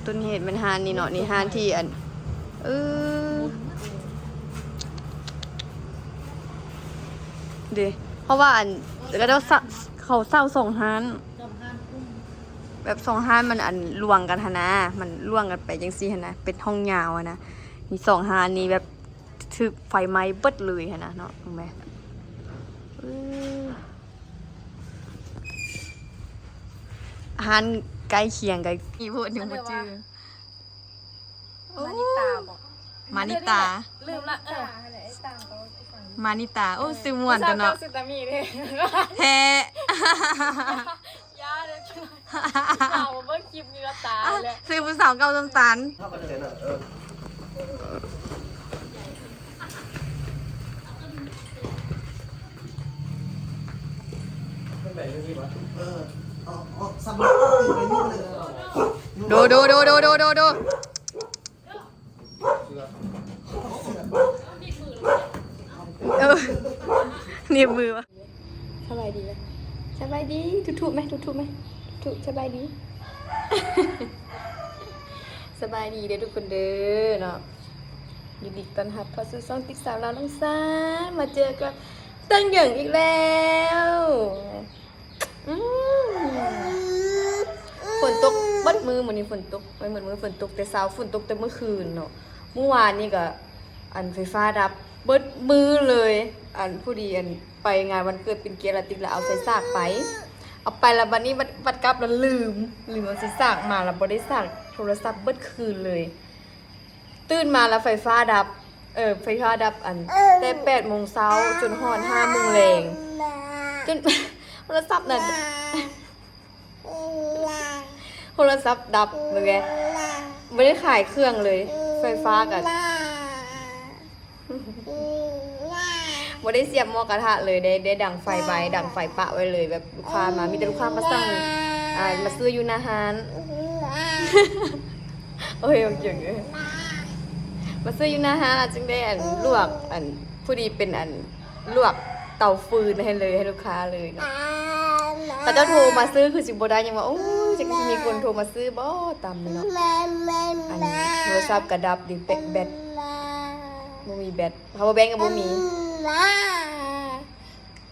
ຕົ້ນເຫດແມ່ນຮ້ານນີ້ເນາະ ນີ້ຮ້ານທີ່ອັນ ເອີ ເດ້ ເພາະວ່າອັນ ເຂົາເຈົ້າ ເຂົາເຊົ່າສອງຮ້ານ ແບບສອງຮ້ານມັນອັນລວງກັນຫັ້ນນະ ມັນລວງກັນໄປຈັ່ງຊີ້ຫັ້ນນະ ເປັນຫ້ອງຍາວຫັ້ນນະ ມີສອງຮ້ານນີ້ແບບຖືກໄຟໄໝ້ເບິດເລີຍຫັ້ນນະເນາະ ເຫັນໄໝ ເອີ. ຮ້ານໃກ້ຄຽງກັນ ມີຜູ້ໜຶ່ງບໍ່ຈື່ ມານິຕາບໍ ມານິຕາ ລືມລະ ເອີ ມານິຕາ ໂອ້ ເອີ ຊື່ມ່ວນຕົວເນາະ ຜູ້ສາວເກົ່າຊື່ຕາມີເດ້ ແທ້ ຢ່າເດີ ເຮົາເບິ່ງຄລິບນີ້ລະຕາຍແລ້ວ ຊື່ຜູ້ສາວເກົ່ານ້ຳຕານ. ໂດ ໂດ ໂດ ໂດ ໂດ ໂດ ເອີ ໜີບມືວະ. ສະບາຍດີເດີ ສະບາຍດີ ທຸກໆ ແມ ທຸກໆ ແມ ທຸກໆ ສະບາຍດີ ສະບາຍດີເດີທຸກຄົນເດີເນາະ ຍິນດີຕ້ອນຮັບເຂົ້າສູ່ຊ່ອງຕິດສາວລາວນ້ອງຊານ ມາເຈີກັບເຕີງເຫຢິງອີກແລ້ວ. ອືມ ຝົນຕົກເບິດມື້ ມື້ນີ້ຝົນຕົກ ໄປເບິດມື້ ຝົນຕົກແຕ່ເຊົ້າ ຝົນຕົກແຕ່ມື້ຄືນເນາະ ມື້ວານນີ້ກະ ອັນ ໄຟຟ້າດັບເບິດມື້ເລີຍ ອັນ ພໍດີ ອັນ ໄປງານວັນເກີດປິ່ນກຽວລະຕິກ ລະເອົາໄຟສາກໄປ ເອົາໄປລະບາດນີ້ ບັດ ບັດກັບລະລືມ ລືມເອົາໄຟສາກມາ ລະບໍ່ໄດ້ສາກ ໂທລະສັບເບິດຄືນເລີຍ ຕື່ນມາລະໄຟຟ້າດັບ ເອີ ໄຟຟ້າດັບ ອັນ ແຕ່ແປດໂມງເຊົ້າຈົນຮອດຫ້າໂມງແລງ ຈົນ ໂທລະສັບນັ້ນ ໂທລະສັບດັບ ເບິ່ງແດ່ ບໍ່ໄດ້ຂາຍເຄື່ອງເລີຍ ໄຟຟ້າກະ ບໍ່ໄດ້ສຽບໝໍ້ກະທະເລີຍ ໄດ້ ໄດ້ດັງໄຟໄວ້ ດັງໄຟປະໄວ້ເລີຍ ແບບລູກຄ້າມາ ມີແຕ່ລູກຄ້າມາສັ່ງ ອ່າ ມາຊື້ຢູ່ໜ້າຮ້ານ ໂອ້ຍ ເກັ່ງເອີຍ ມາຊື້ຢູ່ໜ້າຮ້ານ ລະຈຶ່ງໄດ້ ອັນ ລວກ ອັນ ພໍດີເປັນ ອັນ ລວກເຕົາຟືນໃຫ້ເລີຍ ໃຫ້ລູກຄ້າເລີຍເນາະ ເຂົາເຈົ້າໂທມາຊື້ຄືຊິບໍ່ໄດ້ ຍັງວ່າ ໂອ້ຍ ຈັກຊິມີຄົນໂທມາຊື້ບໍ່ ຕຳນີ້ເນາະ ອັນ ໂທລະສັບກະດັບ ຫຼືແບັດ ບໍ່ມີແບັດ ພາວເວີແບັງກະບໍ່ມີ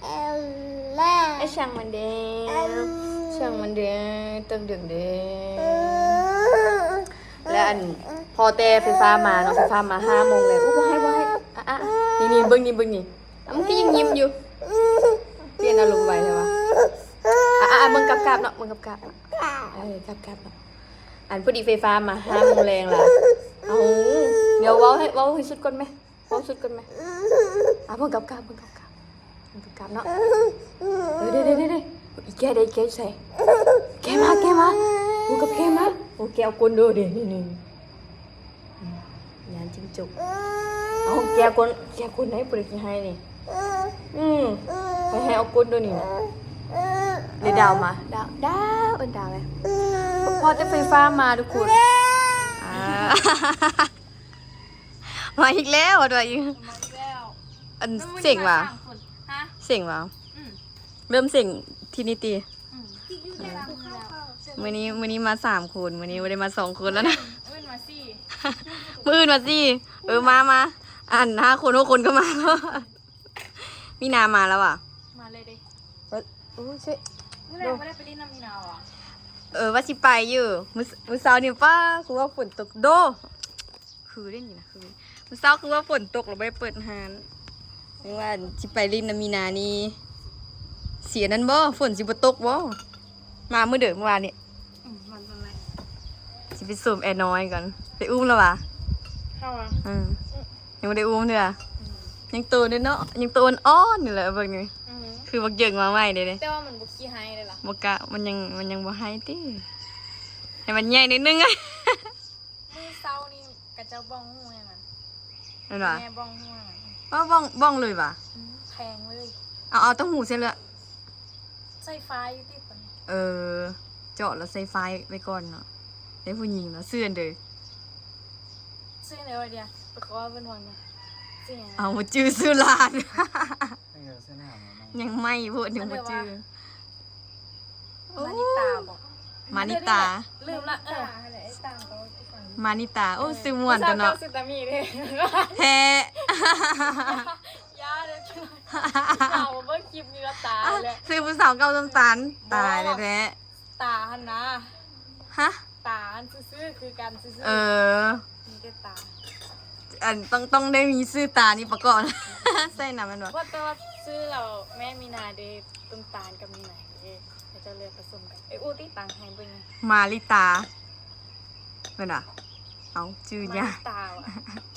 ເອີ ຊ່າງມັນເດີ ຊ່າງມັນເດີ ເຕີງເຫຍິງເດີ ແລະ ອັນ ພໍແຕ່ໄຟຟ້າມາເນາະ ໄຟຟ້າມາຫ້າໂມງແລ້ວ ອຸ ບໍ່ໃຫ້ ບໍ່ໃຫ້ ອະ ອະ ນີ້ ນີ້ ເບິ່ງນີ້ ເບິ່ງນີ້ ອະ ມັນກະຍັງຍິ້ມຢູ່ ປ່ຽນອາລົມໄວແທ້ວະ ອະ ອະ ອະ ເບິ່ງກັບໆ ເນາະ ເບິ່ງກັບໆ ເອີ ກັບໆ ເນາະ ອັນ ພໍດີໄຟຟ້າມາຫ້າໂມງແລງລະ ເອົາ ດຽວເວົ້າໃຫ້ ເວົ້າໃຫ້ສຸດກ່ອນແມ ເວົ້າສຸດກ່ອນແມ ອະ ເບິ່ງກັບໆ ເບິ່ງກັບໆ ເບິ່ງກັບໆ ເນາະ ເອີ ເດ້ໆໆ ອີແກເດ້ ອີແກຢູ່ໃສ ແກມາ ແກມາ ໂອ້ ກັບແກມາ ໂອ້ ແກເອົາກົ້ນເດີ ເດ້ ນີ້ໆ ອືມ ຍານຈິ້ງຈົກ ເອົາແກກົ້ນ ແກກົ້ນໃຫ້ຜູ້ໃດຊິໃຫ້ນີ້ ອືມ ໃຫ້ ໃຫ້ເອົາກົ້ນໂດນີ້ ເດດາວມາ ດາວ ດາວ ເອີ້ນດາວແຫຼະ ພໍແຕ່ໄຟຟ້າມາທຸກຄົນ ອ່າ ມາອີກແລ້ວ ວ່າອີກ ມາອີກແລ້ວ ອັນ ແລ້ວມື້ນີ້ ເສັງຫວາ ມາສາມຄົນ ຮະ ເສັງຫວາ ອືມ ເລີ່ມເສັງທີ່ນີ້ຕິ ອືມ ມື້ນີ້ ມື້ນີ້ມາສາມຄົນ ມື້ນີ້ບໍ່ໄດ້ມາສອງຄົນແລ້ວນະ ມື້ອື່ນມາສີ່ ມື້ອື່ນມາສີ່ ເອີ ມາ ມາ ອັນ ຫ້າຄົນ ຫົກຄົນກະມາ ມີນາມາແລ້ວຫວາ ມາເລີຍເດ້ ໂອ້ຍ ເຊະ ມື້ແລງບໍ່ໄດ້ໄປຫຼິ້ນນຳມີນາຫວາ ເອີ ວ່າຊິໄປຢູ່ ມື້ ມື້ເຊົ້ານີ້ ປ້າ ຄືວ່າຝົນຕົກໂດ ຄືໄດ້ຍິນນະ ຄື ມື້ເຊົ້າຄືວ່າຝົນຕົກ ລະບໍ່ໄດ້ເປີດຮ້ານ ຍັງວ່າຊິໄປຫຼິ້ນນຳມີນານີ້ ຊິອັນນັ້ນບໍ່ ຝົນຊິບໍ່ຕົກບໍ່ ມາມື້ເດີ ມື້ວານນີ້ ອືມ ມາຕອນແລງ ຊິໄປໂສມແອນ້ອຍກ່ອນ ໄປອຸ້ມລະຫວາ ເຮົາຫວາ ອືມ ອືມ ຍັງບໍ່ໄດ້ອຸ້ມເທື່ອ ອືມ ຍັງໂຕນ້ອຍໆ ຍັງໂຕອ່ອນໆ ນີ້ແຫຼະ ເບິ່ງນີ້ ອືມ ຄືບັກເຫຍິງມາໃໝ່ເດ້ ແຕ່ວ່າມັນບໍ່ຂີ້ໄຫ້ເດ້ລະ ບໍ່ກະ ມັນຍັງ ມັນຍັງບໍ່ໄຫ້ຕິ ໃຫ້ມັນໃຫຍ່ໜ້ອຍໜຶ່ງ ມື້ເຊົ້ານີ້ ກະເຈົ້າບ້ອງຫູໃຫ້ມັນ ແມ່ນຫວາ ແມ່ບ້ອງຫູໃຫ້ມັນ ເອີ ບ້ອງ ບ້ອງເລີຍຫວາ ອືມ ແທງເລີຍ ເອົາ ເອົາຕ່າງຫູໃສ່ເລີຍ ໃສ່ຝ້າຍຢູ່ຕິດ ເອີ ເຈາະລະໃສ່ຝ້າຍໄວ້ກ່ອນເນາະ ໃຫ້ຜູ້ຍິງເນາະ ຊື່ອັນເດີ ຊື່ອັນໃດວະ ດຽວ ໄປຂໍເພິ່ນກ່ອນນະ ຊື່ຫຍັງ ເອົາ ບໍ່ຈື່ຊື່ຫຼານ ຍັງໃໝ່ໂພດ ຍັງບໍ່ຈື່ ມານິຕາບໍ ມານິຕາ ລືມລະ ເອີ ຕາຫັ້ນແຫຼະ ໄອ້ຕາເຂົາ ມານິຕາ ໂອ້ ເອີ ຊື່ມ່ວນຕົວເນາະ ຜູ້ສາວເກົ່າຊື່ຕາມີເດ້ ແທ້ ຢ່າເດີ ເອົາເບິ່ງຄລິບນີ້ລະຕາຍແລ້ວ ຊື່ຜູ້ສາວເກົ່ານ້ຳຕານ ຕາຍແທ້ໆ ຕາຫັ້ນນະ ຮະ ຕາຫັ້ນຊື່ໆ ຄືກັນຊື່ໆ ເອີ ມີແຕ່ຕາ ອັນ ຕ້ອງ ຕ້ອງໄດ້ມີຊື່ຕານີ້ປະກອບ ໃສ່ນຳແມ່ນບໍ່? ວ່າແຕ່ວ່າຊື່ລາວແມ່ມີນາເດ້ ຕົ້ນຕານກັບມີນາເດ້ ເຂົາເຈົ້າເລືອກປະສົມກັນ ເອີ ອູຕິຕັ້ງໃຫ້ເບິ່ງ ມາລິຕາ ແມ່ນຫວາ? ເອົ້າ ຈື່ຍາກ ຕາຫວາ?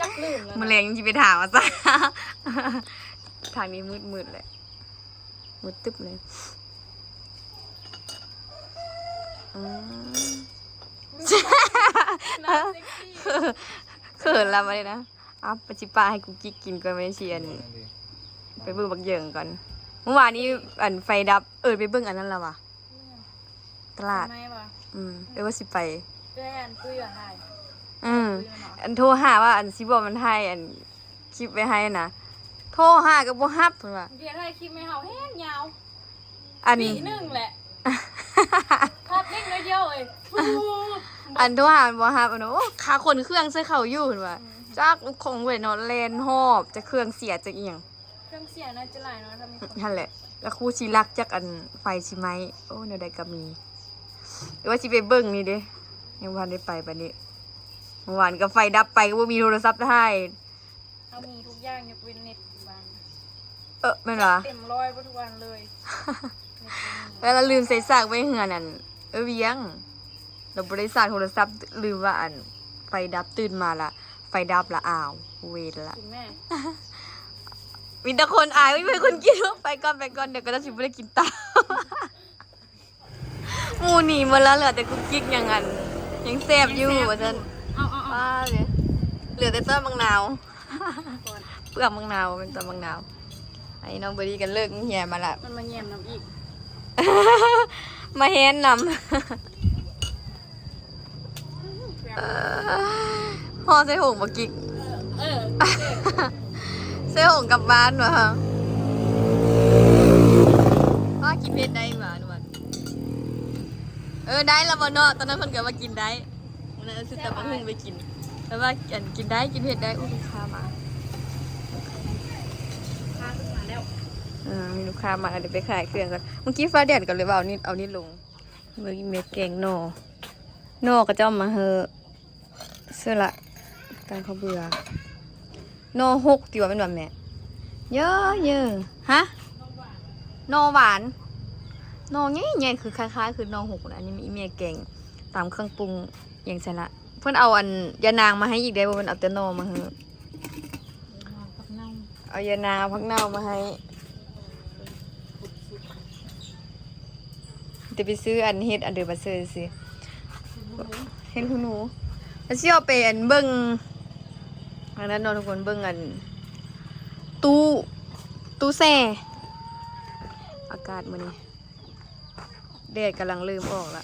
ຈັກລືມແລ້ວ ມື້ແລງຊິໄປຖາມວ່າຊະ ທາງນີ້ມືດໆແຫຼະ ມືດຕຶບເລີຍ ອືມ ໜ້າເຊັກຊີ ເຂີນລະບັດນີ້ນະ ເອົາ ໄປຊິປະໃຫ້ກຸກກິກກິນກ່ອນ ແມ່ນຊິອັນ ໄປເບິ່ງບັກເຢິງກ່ອນ ມື້ວານນີ້ອັນໄຟດັບ ເອີ ໄປເບິ່ງອັນນັ້ນລະຫວາ? ຕະຫຼາດ ອືມ ເອີ ວ່າຊິໄປ ເອື້ອຍອັນຕຸ້ຍວ່າໃຫ້ ອືມ ອັນໂທຫາວ່າ ອັນຊິບອກມັນຖ່າຍອັນຄລິບໄວ້ໃຫ້ນະ ໂທຫາກໍບໍ່ຮັບ ເພິ່ນວ່າ ເດ ຖ່າຍຄລິບໃຫ້ເຮົາແຮງຍາວ ອັນ ປີໜຶ່ງແຫຼະ ພັບເລັກນ້ອຍດຽວເອີຍ ອັນໂທຫາມັນບໍ່ຮັບ ອັນ ໂອ້ ຄາຂົນເຄື່ອງໃສ່ເຂົາຢູ່ ເພິ່ນວ່າ ອືມ ຈັກຂອງເວີຍເນາະ ແລ່ນຮອບ ຈັກເຄື່ອງເສຍ ຈັກອີ່ຫຍັງ ເຄື່ອງເສຍໜ້າຈະຫຼາຍເນາະ ຖ້າມີຄົນ ຫັ້ນແຫຼະ ລະຄູຊິລັກຈັກອັນໄຟຊິໄໝ້ ໂອ້ ແນວໃດກໍມີ ວ່າຊິໄປເບິ່ງນີ້ເດ້ ຍັງບໍ່ທັນໄດ້ໄປປານນີ້ ເມື່ອວານກໍໄຟດັບໄປ ກໍບໍ່ມີໂທລະສັບຖ່າຍ ເຮົາມີທຸກຢ່າງຍົກເວັ້ນເນັດບາງ ເອີ ແມ່ນຫວາ? ເຕັມຮ້ອຍເບິດທຸກອັນເລີຍ ເວລາລືມໃສ່ສາກໄວ້ເຮືອນ ອັນ ເອີ ວຽງ ລະບໍ່ໄດ້ສາກໂທລະສັບ ລືມວ່າອັນໄຟດັບ ຕື່ນມາລະໄຟດັບລະ ອ້າວ ເວນລະ ມີແຕ່ຄົນອາຍ ມີແຕ່ຄົນກິນ ໄປກ່ອນ ໄປກ່ອນ ດຽວກໍຈະຊິບໍ່ໄດ້ກິນຕາມ ໝູ່ໜີໝົດລະ ເຫຼືອແຕ່ກຸກກິກຍັງອັນ ຍັງແຊບຢູ່ ຍັງແຊບຢູ່ ວ່າຊັ້ນ ເອົາໆໆ ວ້າວ ເຫຼືອແຕ່ຕອນບັກນາວ ເປືອກບັກນາວ ເປັນຕອນບັກນາວ ອັນນີ້ນ້ອງເບີດີ້ກໍເລີກໂຮງຮຽນມາລະ ມັນມາແຍມນຳອີກ ມາແຮນນຳ ເອີ ຫໍ່ໃສ່ຖົງບໍ່ກິກ ເອີ ເອີ ໃສ່ຖົງກັບບ້ານຫວາ? ວ່າກິນເຜັດໄດ້ຫວາ ອະນຸວັນ? ເອີ ໄດ້ລະບໍ່ເນາະ ຕອນນັ້ນເພິ່ນກໍວ່າກິນໄດ້ ມື້ນັ້ນຊື້ຕຳບັກຫຸ່ງໄປກິນ ແຕ່ວ່າ ອັນ ກິນໄດ້ ກິນເຜັດໄດ້ ໂອ້ ລູກຄ້າມາ ລູກຄ້າມາແລ້ວ ເອີ ມີລູກຄ້າມາ ດຽວໄປຂາຍເຄື່ອງກ່ອນ ເມື່ອກີ້ຟ້າແດດກໍເລີຍວ່າເອົານີ້ ເອົານີ້ລົງ ເບິ່ງອີ່ແມ່ແກງໜໍ່ ໜໍ່ເຂົາເຈົ້າເອົາມາໃຫ້ ເຊື່ອລະ ຕຳເຂົ້າເບືອ ໜໍ່ຫົກຕິວ່າ ແມ່ນບໍ່ແມ່? ເຢີໆ ຮະ? ໜໍ່ຫວານ ໜໍ່ໃຫຍ່ໆ ຄືຄ້າຍໆ ຄືໜໍ່ຫົກນະ ອັນນີ້ມີແມ່ແກງຕຳເຄື່ອງປຸງຫຍັງຊັ້ນລະ ເພິ່ນເອົາອັນຢານາງມາໃຫ້ອີກເດ້ ບໍ່ແມ່ນເອົາແຕ່ໜໍ່ມາໃຫ້ ເອົາຢານາງ ເອົາຜັກເນົ່າມາໃຫ້ ແຕ່ໄປຊື້ອັນເຫັດອັນເດີມາເສີຊື່ ເຫັດຫູໜູ ແລ້ວຊິເອົາໄປອັນເບິ່ງ ອັນນັ້ນເນາະທຸກຄົນ ເບິ່ງອັນຕູ້ ຕູ້ແຊ່ ອາກາດມື້ນີ້ ແດດກຳລັງເລີ່ມອອກລະ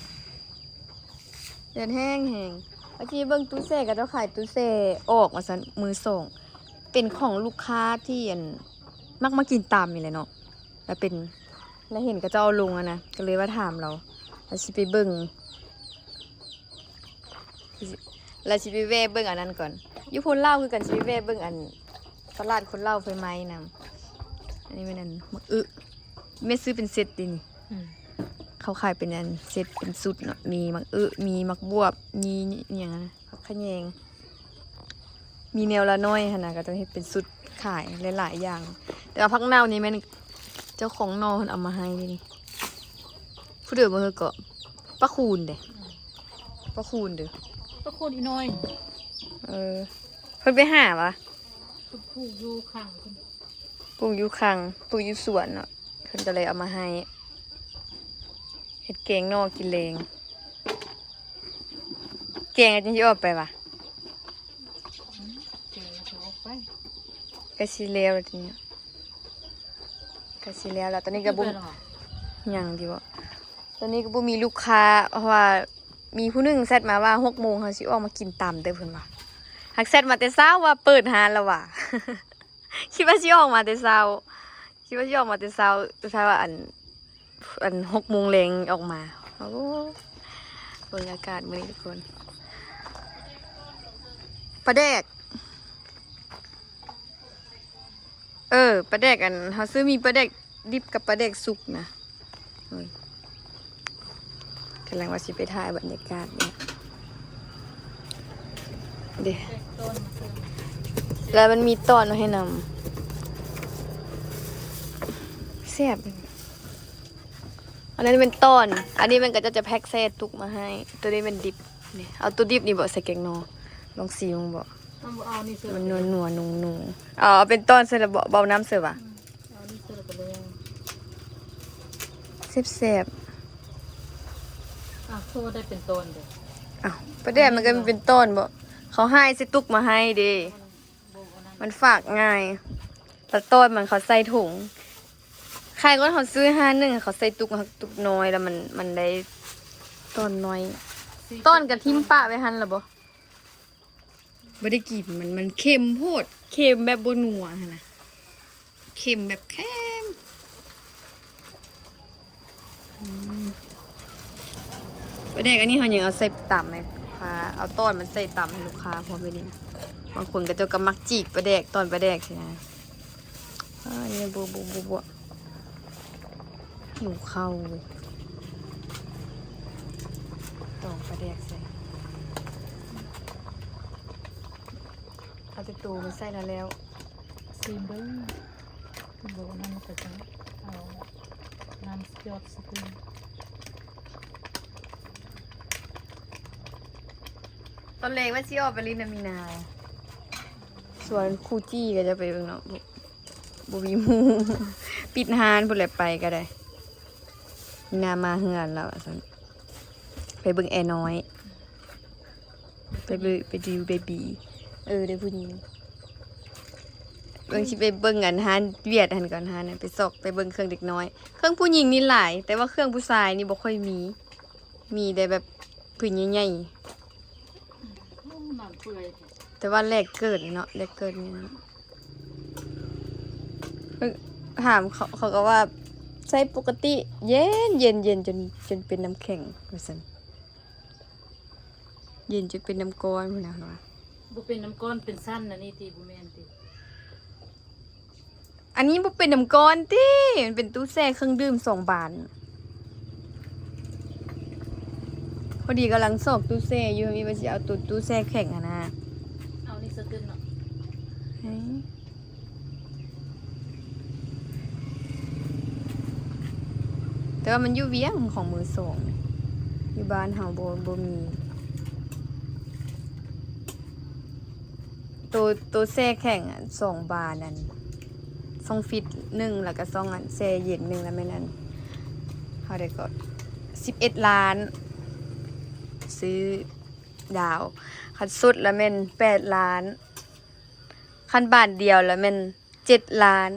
ແດດແຮງໆ ວ່າຊິເບິ່ງຕູ້ແຊ່ ເຂົາເຈົ້າຂາຍຕູ້ແຊ່ອອກວ່າຊັ້ນ ມືສອງ ເປັນຂອງລູກຄ້າທີ່ອັນ ມັກມາກິນຕຳນີ້ແຫຼະເນາະ ລະເປັນ ລະເຫັນເຂົາເຈົ້າເອົາລົງຫັ້ນນະ ກໍເລີຍວ່າຖາມລາວ ລະຊິໄປເບິ່ງ ລະຊິໄປແວ່ເບິ່ງອັນນັ້ນກ່ອນ ຢູ່ໂພນລາວຄືກັນ ຊິໄປແວ່ເບິ່ງອັນ ຕະຫຼາດຄົນລາວໄຟໄໝ້ນຳ ອັນນີ້ແມ່ນອັນໝາກອຶ ແມ່ຊື້ເປັນເຊັດເດນີ້ ອືມ ເຂົາຂາຍເປັນອັນເຊັດເປັນຊຸດເນາະ ມີໝາກອຶ ມີໝາກບວບ ມີອີ່ຫຍັງຫັ້ນນະ ຜັກຂະແຍງ ມີແນວລະໜ້ອຍຫັ້ນນະ ເຂົາເຈົ້າເຮັດເປັນຊຸດຂາຍຫຼາຍໆຢ່າງ ແຕ່ວ່າຜັກເນົ່ານີ້ແມ່ນເຈົ້າຂອງໜໍ່ເພິ່ນເອົາມາໃຫ້ເດນີ້ ຜູ້ໃດບໍ່ເຮີ້ເກາະ ປ້າຄູນເດ້ ອືມ ປ້າຄູນເດີ ປ້າຄູນອີນ້ອຍ ເອີ ເພິ່ນໄປຫາຫວາ? ເພິ່ນປູກຢູ່ຂ້າງພຸ້ນ ປູກຢູ່ຂ້າງ ປູກຢູ່ສວນເນາະ ເພິ່ນກໍເລີຍເອົາມາໃຫ້ ເຮັດແກງໜໍ່ກິນແລງ ແກງແລ້ວຈັ່ງຊິອອກໄປຫວາ? ອືມ ແກງແລ້ວຊິອອກໄປ ໃກ້ຊິແລ້ວແລ້ວທີນີ້ ໃກ້ຊິແລ້ວແລ້ວ ຕອນນີ້ກໍບໍ່ ຍັງຢູ່ບໍ່? ຕອນນີ້ກໍບໍ່ມີລູກຄ້າ ເພາະວ່າມີຜູ້ໜຶ່ງແຊັດມາວ່າ ຫົກໂມງເຮົາຊິອອກມາກິນຕຳເດີ ເພິ່ນວ່າ ຫາກແຊັດມາແຕ່ເຊົ້າວ່າເປີດຮ້ານແລ້ວຫວາ ຄິດວ່າຊິອອກມາແຕ່ເຊົ້າ ຄິດວ່າຊິອອກມາແຕ່ເຊົ້າ ສຸດທ້າຍວ່າອັນ ອັນ ຫົກໂມງແລງອອກມາ ໂອ້ ເບິ່ງອາກາດມື້ນີ້ທຸກຄົນ ປາແດກ ເອີ ປາແດກ ອັນ ເຮົາຊື້ມີປາແດກດິບກັບປາແດກສຸກນະ. ໂອ້ຍ ກຳລັງວ່າຊິໄປຖ່າຍບັນຍາກາດເດ້ ເດ້ ແລ້ວມັນມີຕອນໃຫ້ນຳ ແຊບ. ອັນນັ້ນແມ່ນຕອນ ອັນນີ້ມັນກໍຈະ ຈະແພັກໃສ່ຕຸກມາໃຫ້. ໂຕນີ້ແມ່ນດິບ ນີ້ ເອົາໂຕດິບນີ້ບໍ່ໃສ່ແກງໜໍ່ ລອງຊີມເບິ່ງບໍ່? ມັນບໍ່ເອົານີ້ເສີ ມັນນົວໆ ນຸ່ງໆ. ເອົາ ເອົາເປັນຕອນໃສ່ລະບໍ່ ບໍ່ເອົານ້ຳເສີຫວາ? ອືມ ເອົານີ້ເສີກໍໄດ້ ແຊບໆ. ອ້າວ ຄືວ່າໄດ້ເປັນຕອນເດ້? ອ້າວ ປາແດກມັນກໍມີເປັນຕອນບໍ່? ເຂົາຫາຍໃສ່ຕຸກມາໃຫ້ເດ້ ມັນບໍ່ອັນນັ້ນ ມັນຝາກງ່າຍ ແລ້ວຕອນມັນເຂົາໃສ່ຖົງ. ຄາຍກ່ອນເຮົາຊື້ຮ້ານໜຶ່ງ ເຂົາໃສ່ຕຸກ ຕຸກນ້ອຍ ແລ້ວມັນ ມັນໄດ້ຕອນນ້ອຍ ຕອນກະຖິ້ມປະໄວ້ຫັ້ນລະບໍ່? ບໍ່ໄດ້ກິນ ມັນ ມັນເຄັມໂພດ ເຄັມແບບບໍ່ນົວຫັ້ນນະ ເຄັມແບບເຄັມ. ອືມ ປາແດກອັນນີ້ເຮົາຍັງເອົາໃສ່ຕຳໃຫ້ລູກຄ້າ ເອົາຕອນມັນໃສ່ຕຳໃຫ້ລູກຄ້າພ້ອມເດນີ້. ບາງຄົນເຂົາເຈົ້າກໍມັກຈີກປາແດກ ຕອນປາແດກຊີ້ນະ. ອ້າ ນີ້ ບົວໆໆ ຫິວເຂົ້າເວີຍ ຕອນປາແດກໃສ່ ເອົາແຕ່ໂຕມັນໃສ່ລະແລ້ວ. ຊີມເບິ່ງ ບໍ່ນັ້ນກໍຈະເອົານ້ຳຢອດໃສ່ຕື່ມ. ຕອນແລງວ່າຊິອອກໄປຫຼິ້ນນຳມີນາ ສວນຄູຈີກໍຈະໄປເບິ່ງເນາະ ບໍ່ ບໍ່ມີໝູ່ ປິດຮ້ານພຸ້ນແຫຼະ ໄປກໍໄດ້. ມີນາມາເຮືອນແລ້ວວ່າຊັ້ນ ໄປເບິ່ງແອນ້ອຍ. ໄປເບິ່ງ ໄປດູເບບີ ເອີ ເດັກຜູ້ຍິງ. ເບິ່ງ ຊິໄປເບິ່ງອັນຮ້ານຫວຽດຫັ້ນກ່ອນ ຮ້ານນັ້ນ ໄປຊອກ ໄປເບິ່ງເຄື່ອງເດັກນ້ອຍ. ເຄື່ອງຜູ້ຍິງນີ້ຫຼາຍ ແຕ່ວ່າເຄື່ອງຜູ້ຊາຍນີ້ບໍ່ຄ່ອຍມີ ມີແຕ່ແບບຜືນໃຫຍ່ໆ ໂອ້ ໜັງເປື່ອຍ ແຕ່ວ່າແລກເກີດເນາະ ແລກເກີດນີ້ເນາະ. ເອີ ຖາມເຂົາ ເຂົາກໍວ່າໃຊ້ປົກກະຕິ ເຢັນ ເຢັນ ເຢັນ ຈົນ ຈົນເປັນນ້ຳແຂງວ່າຊັ້ນ. ເຢັນຈົນເປັນນ້ຳກ້ອນພຸ້ນນະ ເຂົາວ່າ. ບໍ່ເປັນນ້ຳກ້ອນ ເປັນຊັ້ນອັນນີ້ຕິ ບໍ່ແມ່ນຕິ? ອັນນີ້ບໍ່ເປັນນ້ຳກ້ອນຕິ ມັນເປັນຕູ້ແຊ່ເຄື່ອງດື່ມສອງບານ. ພໍດີກຳລັງຊອກຕູ້ແຊ່ຢູ່ ມີວ່າຊິເອົາຕູ້ ຕູ້ແຊ່ແຂງຫັ້ນນະ. ເອົານີ້ສະຕຶນເນາະ. ເອີ. ແຕ່ວ່າມັນຢູ່ວຽງ ຂອງມືສອງ ຢູ່ບ້ານເຮົາບໍ່ ບໍ່ມີ. ໂຕ ໂຕແຊ່ແຂງ ອັນ ສອງບານນັ້ນ ຊ່ອງຟຣີດໜຶ່ງ ແລ້ວກໍຊ່ອງ ອັນ ແຊ່ເຢັນໜຶ່ງ ແລ້ວແມ່ນ ອັນ ເທົ່າໃດກໍ ສິບເອັດລ້ານ ຊື້ດາວ. ຄັນສົດລະແມ່ນແປດລ້ານ ຄັນບານດຽວລະແມ່ນ ເຈັດລ້ານ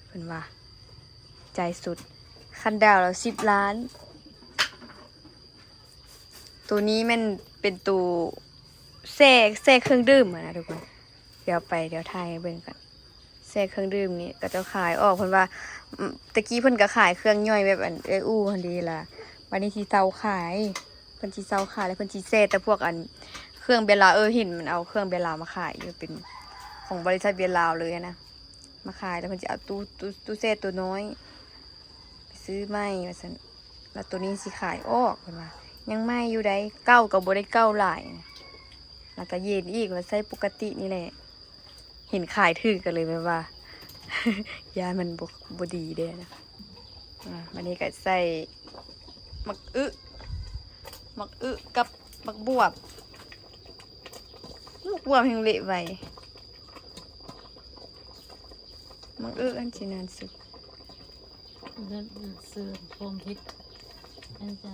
ເພິ່ນວ່າ ຈ່າຍສົດ. ຄັນດາວລະສິບລ້ານ. ໂຕນີ້ແມ່ນເປັນໂຕແຊ່ ແຊ່ເຄື່ອງດື່ມຫັ້ນນະທຸກຄົນ. ດຽວໄປ ດຽວຖ່າຍໃຫ້ເບິ່ງກ່ອນ. ແຊ່ເຄື່ອງດື່ມນີ້ ເຂົາເຈົ້າຂາຍອອກ ເພິ່ນວ່າ ອືມ ແຕ່ກີ້ເພິ່ນກໍຂາຍເຄື່ອງຍ່ອຍແບບ ອັນ ເອື້ອຍອູ້ຫັ້ນເດລະ. ບາດນີ້ຊິເຊົາຂາຍ ເພິ່ນຊິເຊົາຂາຍ ແລ້ວເພິ່ນຊິແຊ່ແຕ່ພວກ ອັນ ເຄື່ອງເບຍລາວ. ເອີ ເຫັນມັນເອົາເຄື່ອງເບຍລາວມາຂາຍຢູ່ ເປັນຂອງບໍລິສັດເບຍລາວເລີຍນະ. ມາຂາຍ ແລ້ວເພິ່ນຊິເອົາຕູ້ ຕູ້ ຕູ້ແຊ່ໂຕນ້ອຍໄປຊື້ໃໝ່ວ່າຊັ້ນ. ແລ້ວໂຕນີ້ຊິຂາຍອອກ ເພິ່ນວ່າ ຍັງໃໝ່ຢູ່ໃດ໋ ເກົ່າກໍບໍ່ໄດ້ເກົ່າຫຼາຍນະ. ແລ້ວກໍເຢັນອີກ ແລ້ວໃຊ້ປົກກະຕິນີ້ແຫຼະ. ເຫັນຂາຍຖືກກໍເລີຍແບບວ່າ ຢ້ານມັນບໍ່ ບໍ່ດີເດ້ນະ. ອ່າ ບາດນີ້ກໍໃສ່ໝາກອຶ ໝາກອຶກັບໝາກບວບ. ໝາກບວບແຮ່ງເລະໄວ. ໝາກອຶອັນຊິນານສຸດ. ເດີນເສີມຄວາມເຜັດ ອັນຈະ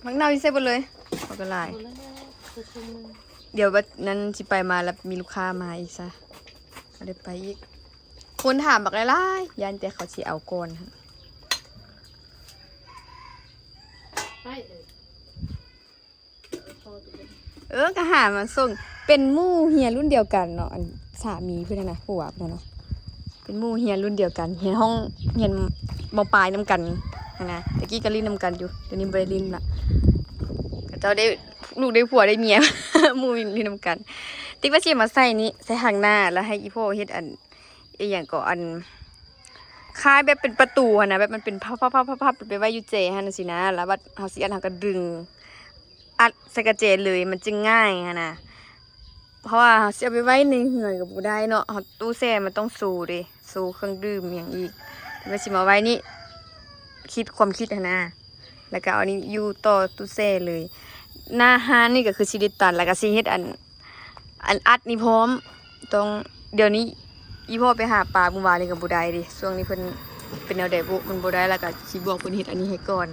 ໝາກເນົ່າຊິໃສ່ເບິດເລີຍ ເອົາກໍຫຼາຍ. ບໍ່ແລ້ວ ດຽວບັດນັ້ນຊິໄປມາແລ້ວມີລູກຄ້າມາອີກຊະ ບໍ່ໄດ້ໄປອີກ. ຄົນຖາມບັກຫຼາຍໆ ຢ້ານແຕ່ເຂົາຊິເອົາກ່ອນ. ໄປເອີ. ເອີ ກໍຫາມາສົ່ງ ເປັນໝູ່ຮຽນລຸ້ນດຽວກັນເນາະ ອັນສາມີເພິ່ນຫັ້ນນະ ຜົວເພິ່ນຫັ້ນນະ ເປັນໝູ່ຮຽນລຸ້ນດຽວກັນ ຮຽນຫ້ອງ ຮຽນ ມ.ປາຍນຳກັນຫັ້ນນະ. ແຕ່ກີ້ກໍຫຼິ້ນນຳກັນຢູ່ ດຽວນີ້ບໍ່ໄດ້ຫຼິ້ນລະ ເຂົາເຈົ້າໄດ້ລູກໄດ້ຜົວໄດ້ເມຍ ໝູ່ຫຼິ້ນນຳກັນ. ຕິກວ່າຊິມາໃສ່ນີ້ ໃສ່ທາງໜ້າ ແລ້ວໃຫ້ອີ່ພໍ່ເຮັດອັນ ອີ່ຫຍັງເກາະ ອັນ ຄ້າຍແບບເປັນປະຕູຫັ້ນນະ ແບບມັນເປັນພັບໆໆໆ ໄປໄວ້ຢູ່ແຈຫັ້ນນະຊີ້ນະ ແລ້ວບັດເຮົາຊິອັດ ເຮົາກໍດຶງ ອັດໃສ່ກະແຈເລີຍ ມັນຈຶ່ງງ່າຍຫັ້ນນະ ເພາະວ່າເຮົາຊິເອົາໄປໄວ້ໃນເຮືອນກໍບໍ່ໄດ້ເນາະ ເຮົາ ຕູ້ແຊ່ມັນຕ້ອງໂຊເດ້ ໂຊເຄື່ອງດື່ມຫຍັງອີກ ແລ້ວຊິມາໄວ້ນີ້ ຄິດ ຄວາມຄິດຫັ້ນນະ ແລ້ວກໍເອົານີ້ຢູ່ຕໍ່ຕູ້ແຊ່ເລີຍ ໜ້າຮ້ານນີ້ກໍຄືຊິໄດ້ຕັນ ແລ້ວກໍຊິເຮັດອັນ ອັນອັດນີ້ພ້ອມ ຕ້ອງ ດຽວນີ້ອີ່ພໍ່ໄປຫາປາມື້ວານນີ້ກໍບໍ່ໄດ້ເດ້ ຊ່ວງນີ້ເພິ່ນເປັນແນວໃດບຸ ມັນບໍ່ໄດ້ ແລ້ວກໍຊິບອກເພິ່ນເຮັດອັນນີ້ໃຫ້ກ່ອນ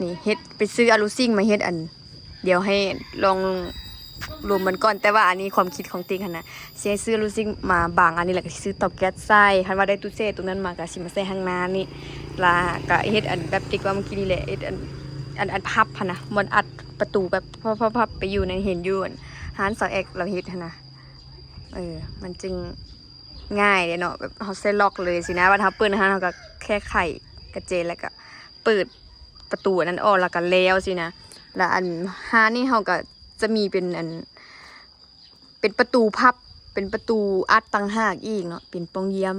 ນີ້ເຮັດ ໄປຊື້ອາລູຊິງມາເຮັດອັນ ດຽວໃຫ້ລອງລົມມັນກ່ອນ ແຕ່ວ່າອັນນີ້ຄວາມຄິດຂອງຕິກຫັ້ນນະ ຊິໃຫ້ຊື້ອາລູຊິງມາບັງອັນນີ້ ແລ້ວກໍຊິຊື້ເຕົາແກັສໃສ່ ຄັນວ່າໄດ້ຕູ້ແຊ່ຕົວນັ້ນມາກໍຊິມາໃສ່ທາງໜ້ານີ້ ແລ້ວກໍເຮັດອັນແບບຕິກວ່າເມື່ອກີ້ນີ້ແຫຼະ ເຮັດອັນ ອັນ ອັນພັບຫັ້ນນະ ບ່ອນອັດປະຕູແບບພັບໆໆ ໄປຢູ່ໃນ ເຫັນຢູ່ອັນ ຮ້ານສາວແອັກລາວເຮັດຫັ້ນນະ ເອີ ມັນຈຶ່ງງ່າຍເດ້ເນາະ ແບບເຮົາໃສ່ລັອກເລີຍຊີ້ນະ ບັດເຮົາເປີດຮ້ານ ເຮົາກໍແຄ່ໄຂກະແຈ ແລ້ວກໍເປີດປະຕູອັນນັ້ນອອກ ແລ້ວກໍແລ້ວຊີ້ນະ ແລ້ວອັນຮ້ານນີ້ເຮົາກໍຈະມີເປັນອັນ ເປັນປະຕູພັບ ເປັນປະຕູອັດຕ່າງຫາກອີກເນາະ ເປັນປ່ອງຢ້ຽມ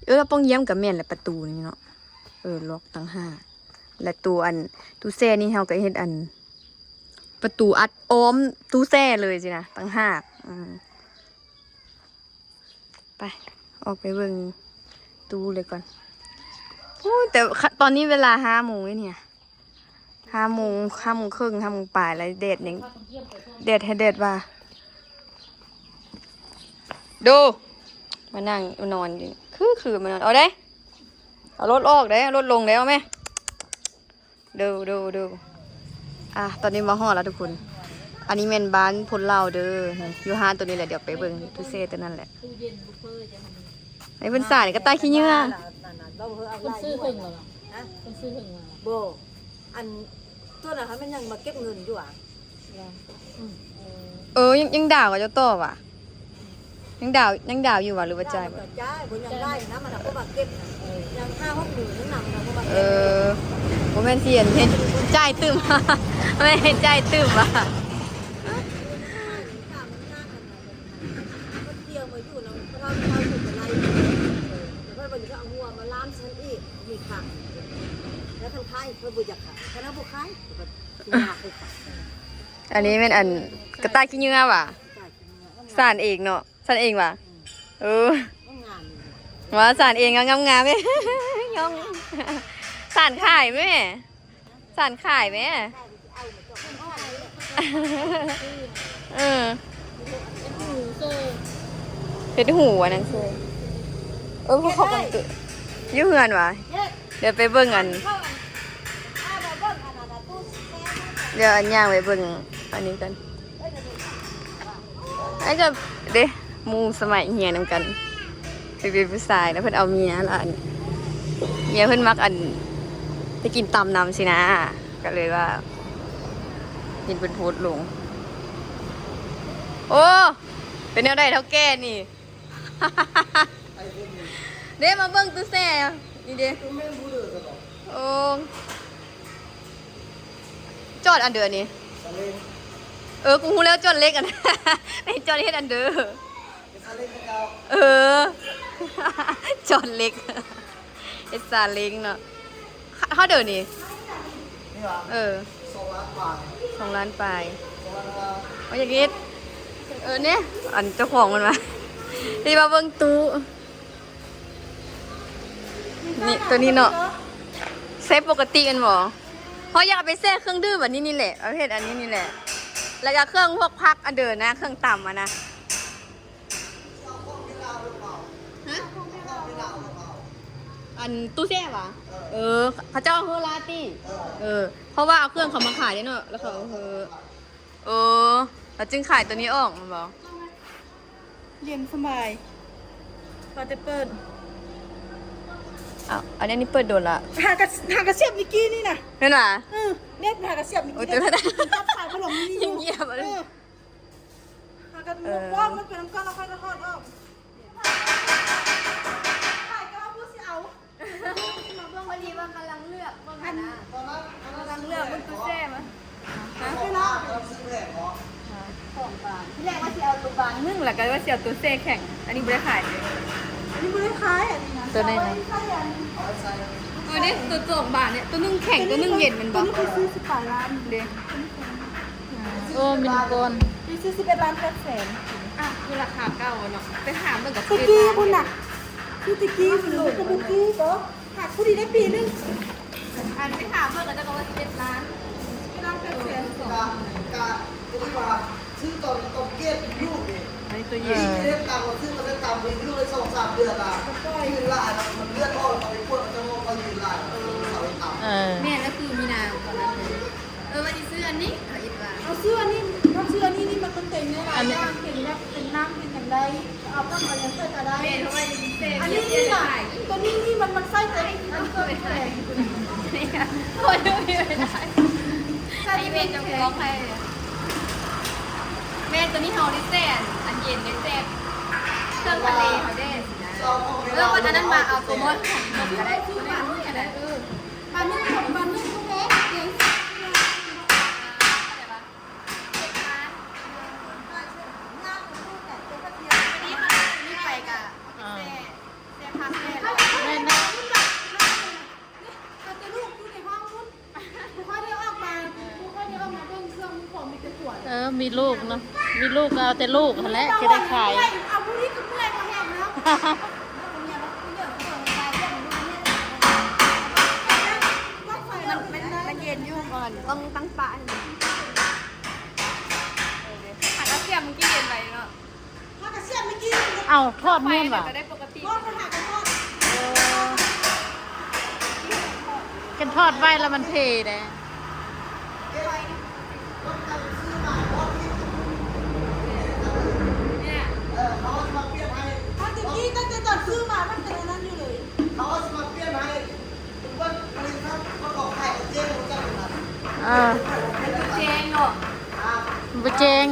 ເອີ ປ່ອງຢ້ຽມກໍແມ່ນແຫຼະ ປະຕູນີ້ເນາະ ເອີ ລັອກຕ່າງຫາກ ແລະ ໂຕອັນຕູ້ແຊ່ນີ້ເຮົາກໍເຮັດອັນ ປະຕູອັດອ້ອມຕູ້ແຊ່ເລີຍຊີ້ນະ ຕ່າງຫາກ ອືມ ໄປ ອອກໄປເບິ່ງຕູ້ເລີຍກ່ອນ ໂອ້ ແຕ່ຕອນນີ້ເວລາຫ້າໂມງແລ້ວນີ້ ຫ້າໂມງ ຫ້າໂມງເຄິ່ງ ຫ້າໂມງປາຍແລ້ວ ແດດຍັງ ແດດໃຫ້ແດດວ່າ ດູ ມານັ່ງມານອນຢູ່ ຄື ຄືມານອນ ເອົາເດ້ ເອົາລົດອອກເດ້ ເອົາລົດລົງເດ້ ເອົາແມ ດູ ດູ ດູ ອ່າ ຕອນນີ້ມາຮອດແລ້ວທຸກຄົນ ອັນນີ້ແມ່ນບ້ານພົນລາວເດີ ຢູ່ຮ້ານໂຕນີ້ແຫຼະ ດຽວໄປເບິ່ງຕູ້ແຊ່ໂຕນັ້ນແຫຼະ ໃຫ້ເພິ່ນສານກະຕ່າຍຂີ້ເຫຍື້ອ ເພິ່ນຊື້ເຖິງແລ້ວຫວາ? ຮະ? ເພິ່ນຊື້ເຖິງແລ້ວຫວາ? ບໍ່ ອັນ ຕົວນັ້ນຫັ້ນມັນຍັງມາເກັບເງິນຢູ່ຫວາ? ເອີ ຍັງ ຍັງດາວເຂົາເຈົ້າຕໍ່ຫວາ? ຍັງດາວ ຍັງດາວຢູ່ຫວາ ຫຼືວ່າຈ່າຍ? ຈ່າຍ ບໍ່ຍັງໄດ້ນະ ມັນນະ ເພາະວ່າເກັບ ເອີ ຍັງຫ້າຫົກໝື່ນຍັງນຳນະ ເພາະວ່າ ເອີ ບໍ່ແມ່ນຊິອັນເຮັດຈ່າຍຕື່ມ ແມ່ນເຮັດຈ່າຍຕື່ມຫວາ? ມັນທ່ຽວມາຢູ່ນຳພະເຖົ້າ ເຖົ້າຢູ່ກະໄລ ເອີ ແລ້ວເພິ່ນກໍເອົາຫົວມາລ້າມຊັ້ນອີກ ມີຄັກ ແລ້ວຄັນຂາຍເພິ່ນບໍ່ຢາກຂາຍ ຄັນເຮົາບໍ່ຂາຍ ເພິ່ນກໍຊິຢາກໃຫ້ຂາຍ. ອັນນີ້ແມ່ນອັນກະຕ່າຍຂີ້ເຫຍື້ອຫວາ? ສານເອງເນາະ ສານເອງຫວາ? ເອີ ງາມໆ ວ່າສານເອງງາມໆ ເດ້ ຍ້ອງ ສານຂາຍແມ່ ສານຂາຍແມ່ ເອີ ເຮັດຫູອັນນັ້ນເຊີຍ ເອີ ພວກເຂົາກຳ ຢູ່ເຮືອນຫວາ? ດຽວໄປເບິ່ງອັນ ດຽວອັນຍ່າງໄປເບິ່ງອັນນີ້ກ່ອນ ໄອ້ກໍເດ້ ໝູ່ສະໄໝຮຽນນຳກັນ ໄປເປັນຜູ້ຊາຍນະ ເພິ່ນເອົາເມຍລະ ອັນ ເມຍເພິ່ນມັກອັນ ໄປກິນຕຳນຳຊີ້ນະ ກໍເລີຍວ່າ ເຫັນເພິ່ນໂພສລົງ ໂອ້ ເປັນແນວໃດເຖົ້າແກ່ນີ້? ເດ້ ມາເບິ່ງຕູ້ແຊ່ ນີ້ເດ້ ໂອ້ ຈອດອັນເດີນີ້ ເອີ ກູຮູ້ແລ້ວ ຈອດເຫຼັກອັນ ຈອດເຮັດອັນເດີ ເອີ ຈອດເຫຼັກ ເຮັດຊາເລັງເນາະ ເທົ່າເດີນີ້ ນີ້ຫວາ? ເອີ ສອງລ້ານປາຍ ສອງລ້ານປາຍ ສອງລ້ານປາຍ ເອົາຢາກເຮັດ ເອີ ນີ້ ອັນເຈົ້າຂອງມັນວ່າ ທີ່ວ່າເບິ່ງຕູ້ ນີ້ ໂຕນີ້ເນາະ ໃຊ້ປົກກະຕິແມ່ນບໍ່? ເຮົາຢາກເອົາໄປແຊ່ເຄື່ອງດື່ມອັນນີ້ນີ້ແຫຼະ ເອົາເຮັດອັນນີ້ນີ້ແຫຼະ ແລ້ວກໍເຄື່ອງພວກຜັກອັນເດີນະ ເຄື່ອງຕຳຫັ້ນນະ. ຮະ? ອັນຕູ້ແຊ່ຫວາ? ເອີ ເຂົາເຈົ້າເຮີລາຕິ ເອີ ເພາະວ່າເອົາເຄື່ອງເຂົາມາຂາຍເດ້ເນາະ ແລ້ວເຂົາເຮີ ເອີ ແລ້ວຈຶ່ງຂາຍໂຕນີ້ອອກແມ່ນບໍ່? ເຢັນສະບາຍ ວ່າແຕ່ເປີດ ອ້າວ ອັນນີ້ເປີດດົນລະ ຫາກະ ຫາກະສຽບເມື່ອກີ້ນີ້ນະ ແມ່ນຫວາ? ເອີ ເນັດຫາກະສຽບເມື່ອກີ້ ໂອ້ຍ ແຕ່ວ່າ ຈັບສາຍບໍ່ລົງນີ້ຢູ່ ຍັງຢຽບ ເອີ. ຫາກັນ ເອີ ບໍ່ ມັນເປັນນຳກັນ ແລ້ວຄ່ອຍກະຖອດອອກ ຂາຍກໍເອົາຜູ້ຊິເອົາ ມາເບິ່ງ ພໍດີວ່າກຳລັງເລືອກເບິ່ງຫັ້ນນະ ກຳລັງເລືອກເບິ່ງຕູ້ແຊ່ມາ ຮະ? ເວລາ ກຳລັງຊື້ແຜງເນາະ ຮະ? ສອງບານ ທີແລກວ່າຊິເອົາໂຕບານໜຶ່ງ ແລ້ວກໍວ່າຊິເອົາໂຕແຊ່ແຂງ ອັນນີ້ບໍ່ໄດ້ຂາຍເດ້ ອັນນີ້ບໍ່ໄດ້ຂາຍ ອັນນີ້ນະ ໂຕໃດນະ ເອົາໄວ້ໃສ່ອັນ ເອີ ເດ້ ໂຕສອງບານເນີ້ຍ ໂຕໜຶ່ງແຂງ ໂຕໜຶ່ງເຢັນແມ່ນບໍ່ ໂຕນີ້ໄປຊື້ສິບປາຍລ້ານເດ້ ໂອ້ ມິນກອນ ໄປຊື້ສິບເອັດລ້ານແປດແສນ ອ່ະ ຄືລາຄາເກົ່າເນາະ ໄປຫາເບິ່ງກໍສິບເອັດລ້ານ ຕະກີ້ພຸ້ນນະ ຊື້ຕະກີ້ພຸ້ນນະ ມັນກໍບໍ່ຄືບໍ ຫາກຜູ້ດີໄດ້ປີໜຶ່ງ ອັນໄປຖາມເພິ່ນກໍຈະບອກວ່າສິບເອັດລ້ານ ສິບເອັດລ້ານແປດແສນ ກະ ກະ ກະຖືວ່າຊື້ຕອນ ຕອນເກດລູກນີ້ ອັນນີ້ໂຕເຢັນ ເຮັດຕາມ ຊື້ມາເຮັດຕາມ ເຮັດລູກໄດ້ສອງສາມເດືອນລະ ຍືນຫຼາຍລະ ມັນເລືອດອອກລະ ເຂົາໄປກວດ ເຂົາເຈົ້າວ່າເຂົາຍືນຫຼາຍ ເອີ ເຂົາໄປຕາມ ເອີ ແມ່ນລະ ຄືມີນາຕອນນັ້ນ ເອີ ວ່າຊິຊື້ອັນນີ້ ເຂົາເອີ້ນວ່າ ເອົາຊື້ອັນນີ້ ເອົາຊື້ອັນນີ້ ນີ້ມັນກໍເຕັມຫຼາຍຢ່າງ ເປັນແບບ ເປັນນ້ຳ ເປັນຫຍັງໄດ້ ເອົາເຂົ້າມາຍັງໃສ່ກໍໄດ້ ແມ່ນ ເພາະວ່າຍັງມີແຊງ ອັນນີ້ນີ້ນະ ໂຕນີ້ນີ້ມັນ ມັນໃສ່ແຕ່ ອັນ ໂອ້ຍ ໃສ່ແມ່ນເຈົ້າຂອງໃຫ້ ແມ່ນໂຕນີ້ເຮົາໄດ້ແຊງ ອັນເຢັນ ໄດ້ແຊງເຄື່ອງທະເລເຮົາເດ້ ເອີ ວັນນັ້ນມາເອົາໂຕນ້ອຍຂອງເພິ່ນກໍໄດ້ ໂຕນ້ອຍກໍໄດ້ ເອີ ບາດໜຶ່ງ ບາດໜຶ່ງບໍ່ແພງ ເອີ ແມ່ນນະ ເອີ ມີລູກເນາະ ມີລູກກໍເອົາແຕ່ລູກຫັ້ນແຫຼະ ຈະໄດ້ຂາຍ ເອົາຜູ້ນີ້ກໍເມື່ອຍບໍ່ແຮງເນາະ ມັນ ມັນ ມັນເຢັນຢູ່ກ່ອນ ຕ້ອງຕັ້ງປະໃຫ້ມັນ ຫາກະເສຍມມັນກິນເຢັນໄວເນາະ ເອົາ ທອດແມ່ນຫວາ ໄຟມັນຈະໄດ້ປົກກະຕິ ບໍ່ ໄປຫາກັນທອດ ເອີ ຄັນທອດໄວ້ລະມັນເພເດ້ ເຮົາຈະກິນຕັ້ງແຕ່ຕອນຊື້ມາ ມັນເປັນອັນນັ້ນຢູ່ເລີຍ ເຂົາຊິມາປ່ຽນໃຫ້ ເອີ ແຈ້ງເນາະ ບໍ່ແຈ້ງ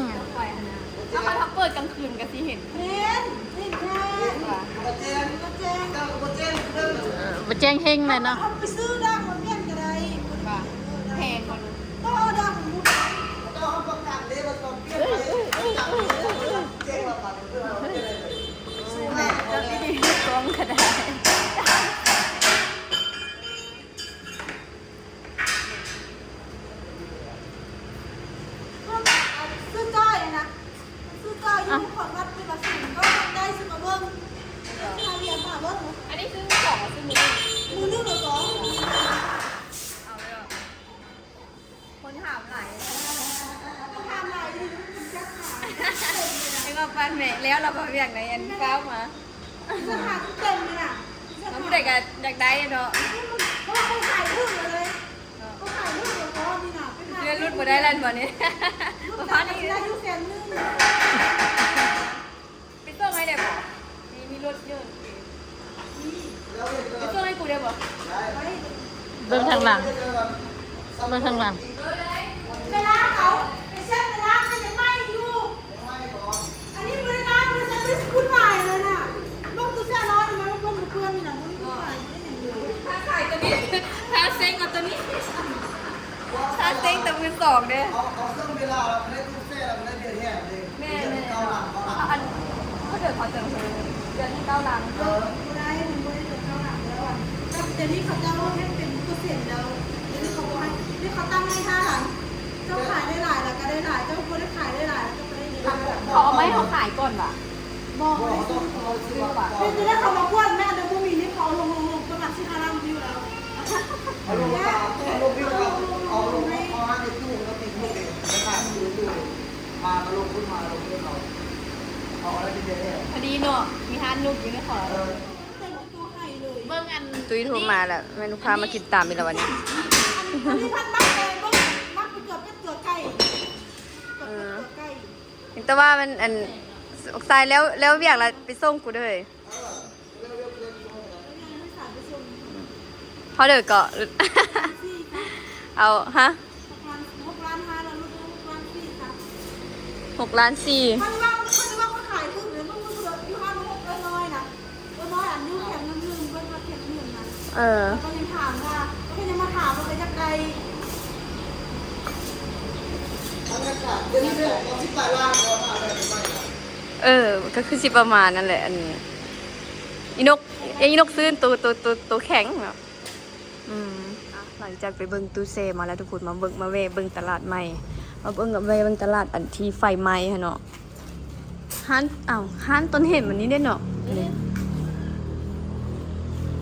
ຖ້າເຂົາເປີດກາງຄືນກໍຊິເຫັນ ເຫັນ ເຫັນແທ້ ບໍ່ແຈ້ງ ບໍ່ແຈ້ງ ເອີ ບໍ່ແຈ້ງເຮັງເລີຍເນາະ ເຮົາໄປຊື້ດາກມາປ່ຽນກໍໄດ້ ວ່າແພງບໍ່ ເອົາດາກມາ ເຈົ້າຮັບປະກັນເດ້ວ່າຕ້ອງປ່ຽນໃຫ້ ເຈົ້າຊິໄດ້ກອງກໍໄດ້. ຊື້ຈ້ອຍນະ ຊື້ຈ້ອຍຢູ່ນະຄອນວັດ ເວລາຊື້ກໍໄດ້ຊື້ມາເບິ່ງ ຫາວຽນຫາເບິ່ງ ອັນນີ້ຊື້ສອງ ຊື້ມື້ໜຶ່ງ ມື້ໜຶ່ງແລ້ວກໍ ເອົາເລີຍ ຄົນຖາມຫຼາຍ ຄົນຖາມຫຼາຍ ເຫັນວ່າປານແມ່ແລ້ວ ລາວກໍວຽກໃນອັນຟ້າວມາ ສາຂາເຕັມເລີຍນະ ລາວຜູ້ໃດກໍຢາກໄດ້ເນາະ ເພາະວ່າເຂົາຂາຍຖືກເລີຍ ເຂົາຂາຍຖືກແລ້ວກໍນີ້ນະ ເລື່ອນຫຼຸດບໍ່ໄດ້ແລ້ວບໍ່ນີ້ ປະມານນີ້ ໄດ້ຢູ່ແສນໜຶ່ງ ໄປສົ່ງໃຫ້ໄດ້ບໍ່? ມີ ມີລົດຢູ່ ໄປສົ່ງໃຫ້ກູໄດ້ບໍ່? ເບິ່ງທາງຫຼັງ ເບິ່ງທາງຫຼັງ ເວລາເຂົາໄປເຊັດເວລາກໍຍັງໄໝ້ຢູ່ ອັນນີ້ບໍ່ໄດ້ລ້າງ ບໍ່ໄດ້ໃຊ້ ບໍ່ໄດ້ສະກຸດຫຼາຍເລີຍນະ ເບິ່ງຕົວເສື້ອນ້ອຍນີ້ ມັນເປື້ອນ ມັນເປື້ອນນີ້ນະ ບໍ່ມີຫວາຍ ບໍ່ໄດ້ຫຍັງເລີຍ ຖ້າຂາຍຕົວນີ້ ຖ້າເຊັງເອົາຕົວນີ້ ຖ້າເຊັງແຕ່ມືສອງເດ້ ເອົາ ເອົາເຄື່ອງເວລາ ແລ້ວກໍໄດ້ ແມ່ນໆ ອັນ ເຂົາເດີ ເຂົາເດີ ເດືອນເກົ້າຫຼັງ ເອີ ບໍ່ໄດ້ ມັນບໍ່ໄດ້ເດືອນເກົ້າຫຼັງແລ້ວ ດຽວນີ້ເຂົາເຈົ້າເຮັດເປັນເປີເຊັນແລ້ວ ດຽວນີ້ເຂົາບໍ່ໃຫ້ ດຽວນີ້ເຂົາຕັ້ງໃຫ້ຫ້າຫຼັງ ເຈົ້າຂາຍໄດ້ຫຼາຍແລ້ວກໍໄດ້ຫຼາຍ ເຈົ້າບໍ່ໄດ້ຂາຍໄດ້ຫຼາຍ ເຈົ້າກໍໄດ້ເດືອນເກົ້າຫຼັງ ເຂົາເອົາມາໃຫ້ເຮົາຂາຍກ່ອນຫວາ? ບໍ່ ບໍ່ໄດ້ຊື້ ເຂົາບໍ່ຊື້ຫວາ? ເຮັດຈັ່ງໃດເຂົາມາກວດແມ່ ແຕ່ບໍ່ມີໃນເຂົາລົງ ລົງ ລົງ ປະມານສິບຫ້າລ້ານວິວແລ້ວ ເອົາລົງມາ ເອົາລົງວິວ ເອົາລົງ ເອົາຮ້ານໃນຕູ້ ແລ້ວຕິດຮູບເອງ ໄປຂາຍຢູ່ຕູ້ ມາກໍລົງທຶນ ມາລົງທຶນເອົາ ເອົາໄດ້ເລີຍ ພໍດີເນາະ ມີຮ້ານນຸກຢູ່ໃນຂອງ ເອີ ເບິ່ງອັນ ຕຸ້ຍໂທມາແລ້ວ ແມ່ນລູກຄ້າມາກິນຕຳອີກແລ້ວບັດນີ້ ອັນນີ້ພັດມັກແຕ່ເບິ່ງ ມັກເກືອບເປັດເກືອບໄກ່ ເອີ ເກືອບເປັດເກືອບໄກ່ ແຕ່ວ່າມັນ ອັນ ອອກຊາຍແລ້ວ ແລ້ວວຽກແລ້ວໄປສົ່ງກູເດີ ເຮົາເດີເກາະ ເອົາ ຮະ ຫົກລ້ານຫ້າ ຫົກລ້ານສີ່ ຄັນວ່າ ຄັນວ່າເຂົາຂາຍຖືກເດ້ ມັນ ມັນຢູ່ຮ້ານຫົກຮ້ອຍນ້ອຍນະ ເອີ ນ້ອຍອັນຢູ່ແຂວງນ້ຳເງິນ ເບິ່ງວ່າແຂວງນ້ຳເງິນນະ ເອີ ເຂົາກໍຍັງຖາມວ່າ ເຂົາກໍຍັງມາຖາມວ່າ ເຂົາຢາກໄດ້ ເອີ ກໍຄືຊິປະມານນັ້ນແຫຼະ ອັນ ອີນົກ ອີນົກຊືນ ໂຕ ໂຕ ໂຕ ໂຕແຂງເນາະ. ອືມ ຫຼັງຈາກໄປເບິ່ງຕູ້ແຊ່ມາແລ້ວທຸກຄົນ ມາເບິ່ງ ມາແວ່ເບິ່ງຕະຫຼາດໃໝ່ ມາເບິ່ງ ແວ່ເບິ່ງຕະຫຼາດອັນທີ່ໄຟໄໝ້ຫັ້ນເນາະ. ຮ້ານ ອ້າວ ຮ້ານຕົ້ນເຫັດມັນນີ້ເດ້ເນາະ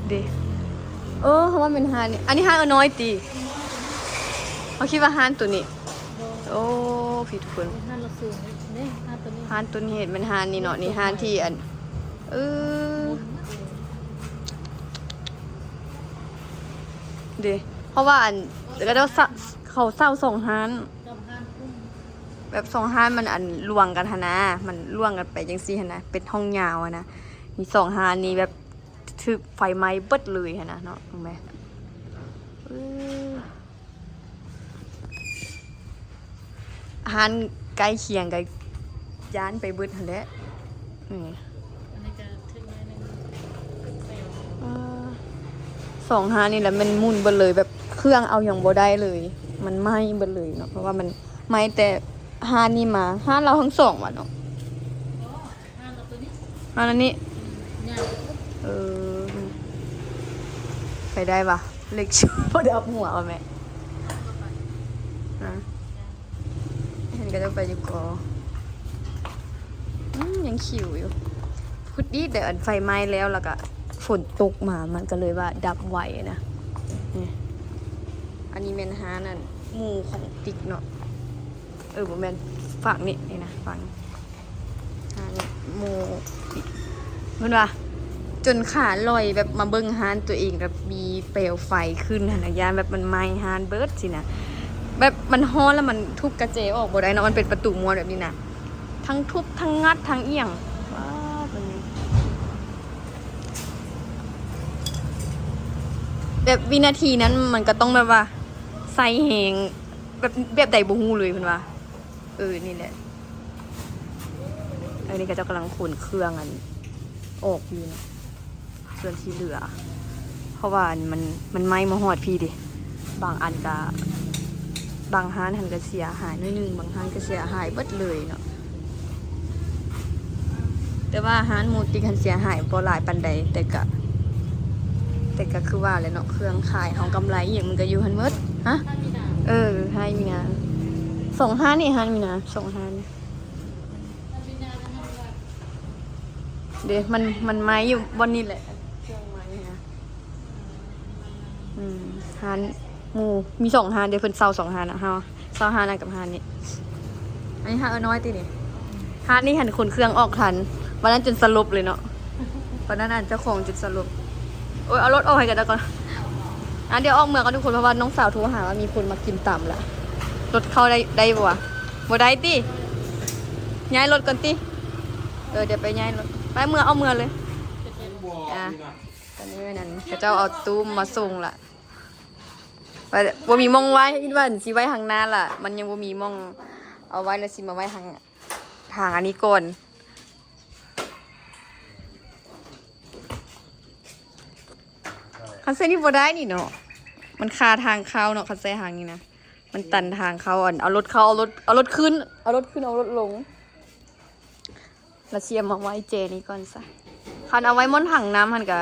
ເດ້ ເອີ ເຮົາວ່າແມ່ນຮ້ານນີ້ ອັນນີ້ຮ້ານອານ້ອຍຕິ ເຮົາຄິດວ່າຮ້ານໂຕນີ້. ໂອ້ ພີ່ທຸກຄົນ ຮ້ານລະສູງເດ້ ຮ້ານໂຕນີ້ ຮ້ານຕົ້ນເຫັດແມ່ນຮ້ານນີ້ເນາະ ນີ້ຮ້ານທີ່ອັນ ເອີ ເດ້ ເພາະວ່າອັນ ເຂົາເຈົ້າ ເຂົາເຊົ່າສອງຮ້ານ ແບບສອງຮ້ານມັນອັນລວງກັນຫັ້ນນະ ມັນລວງກັນໄປຈັ່ງຊີ້ຫັ້ນນະ ເປັນຫ້ອງຍາວຫັ້ນນະ ມີສອງຮ້ານນີ້ແບບຖືກໄຟໄໝ້ເບິດເລີຍຫັ້ນນະເນາະ ເບິ່ງແມ ເອີ. ຮ້ານໃກ້ຄຽງກໍຢ້ານໄປເບິດຫັ້ນແຫຼະ ນີ້ ອັນນີ້ກໍຖືກໜ້ອຍໜຶ່ງ ເອີ ສອງຮ້ານນີ້ລະແມ່ນໝຸ່ນເບິດເລີຍ ແບບເຄື່ອງເອົາຫຍັງບໍ່ໄດ້ເລີຍ ມັນໄໝ້ເບິດເລີຍເນາະ ເພາະວ່າມັນໄໝ້ແຕ່ຮ້ານນີ້ມາ ຮ້ານລາວທັງສອງຫວາເນາະ. ອັນນີ້ ເອີ ໄປໄດ້ຫວາ ເລັກ ບໍ່ໄດ້ເອົາຫົວຫວາແມ່ ນະ ເຫັນເຂົາເຈົ້າໄປຢູ່ກໍ ອືມ ຍັງຂິວຢູ່ ພຸດດີແຕ່ອັນໄຟໄໝ້ແລ້ວ ແລ້ວກະຝົນຕົກມາ ມັນກະເລີຍວ່າດັບໄວນະ ນີ້ ອັນນີ້ແມ່ນຮ້ານອັນໝູ່ຂອງຕິກເນາະ ເອີ ບໍ່ແມ່ນ ຟາກນີ້ ນີ້ນະ ຟາກນີ້ ຮ້ານໝູ່ ເພິ່ນວ່າຈົນຂາລອຍ ແບບມາເບິ່ງຮ້ານຕົວເອງ ແບບມີແປວໄຟຂຶ້ນຫັ້ນນະ ຢ້ານແບບມັນໄໝ້ຮ້ານເບິດຊີ້ນະ ແບບມັນຮ້ອນແລ້ວມັນທຸບກະແຈອອກບໍ່ໄດ້ເນາະ ມັນເປັນປະຕູມ້ວນແບບນີ້ນະ ທັງທຸບທັງງັດທັງອີ່ຫຍັງ ວ້າ ເບິ່ງ ແບບວິນາທີນັ້ນມັນກະຕ້ອງແບບວ່າໃສ່ແຮງ ແບບ ແບບໃດບໍ່ຮູ້ເລີຍເພິ່ນວ່າ ເອີ ນີ້ແຫຼະ ອັນນີ້ເຂົາເຈົ້າກຳລັງຂົນເຄື່ອງອັນອອກຢູ່ນະ ສ່ວນທີ່ເຫຼືອ ເພາະວ່າອັນມັນ ມັນໄໝ້ມາຮອດພີ້ເດ ບາງອັນກະ ບາງຮ້ານຫັ້ນກະເສຍຫາຍໜ້ອຍໜຶ່ງ ບາງຮ້ານກະເສຍຫາຍເບິດເລີຍເນາະ ແຕ່ວ່າຮ້ານໝູ່ຕິກຫັ້ນເສຍຫາຍບໍ່ຫຼາຍປານໃດ ແຕ່ກະ ແຕ່ກະຄືວ່າແຫຼະເນາະ ເຄື່ອງຂາຍເຮົາກຳໄລອີ່ຫຍັງມັນກະຢູ່ຫັ້ນເບິດ ຮະ ເອີ ຮ້ານມີນາ ສອງຮ້ານນີ້ ຮ້ານມີນາ ສອງຮ້ານ ເດ້ ມັນ ມັນໄໝ້ຢູ່ບ່ອນນີ້ແຫຼະ ເຄື່ອງໄໝ້ນະ ອືມ ຮ້ານໝູ່ມີສອງຮ້ານເດ້ ເພິ່ນເຊົ່າສອງຮ້ານນະ ເຮົາເຊົ່າຮ້ານນັ້ນກັບຮ້ານນີ້ ອັນນີ້ຮ້ານນ້ອຍຕິນີ້ ຮ້ານນີ້ຫັ້ນຂົນເຄື່ອງອອກທັນ ວັນນັ້ນຈົນສະຫຼົບເລີຍເນາະ ວັນນັ້ນອັນເຈົ້າຂອງຈົນສະຫຼົບ ໂອ້ຍ ເອົາລົດອອກໃຫ້ເຂົາເຈົ້າກ່ອນ ອ່ະ ດຽວອອກເມືອກ່ອນທຸກຄົນ ເພາະວ່ານ້ອງສາວໂທຫາວ່າມີຄົນມາກິນຕຳລະ ລົດເຂົ້າໄດ້ ໄດ້ບໍ່ວະ ບໍ່ໄດ້ຕິ ຍ້າຍລົດກ່ອນຕິ ເອີ ດຽວໄປຍ້າຍລົດ ໄປເມືອ ເອົາເມືອເລີຍ ອ່ະ ຕອນນີ້ນັ້ນ ເຂົາເຈົ້າເອົາຕູ້ມາສົ່ງລະ ບໍ່ມີໝ່ອງໄວ້ ຄິດວ່າຊິໄວ້ທາງໜ້າລະ ມັນຍັງບໍ່ມີໝ່ອງເອົາໄວ້ ລະຊິມາໄວ້ທາງ ທາງອັນນີ້ກ່ອນ ຄັນໃສ່ນີ້ບໍ່ໄດ້ນີ້ເນາະ ມັນຄາທາງເຂົ້າເນາະ ຄັນໃສ່ທາງນີ້ນະ ມັນຕັນທາງເຂົ້າ ອັນ ເອົາລົດເຂົ້າ ເອົາລົດ ເອົາລົດຂຶ້ນ ເອົາລົດຂຶ້ນ ເອົາລົດລົງ ລະຊິເອົາມາໄວ້ແຈນີ້ກ່ອນຊະ ຄັນເອົາໄວ້ໝ່ອນຖັງນ້ຳຫັ້ນກະ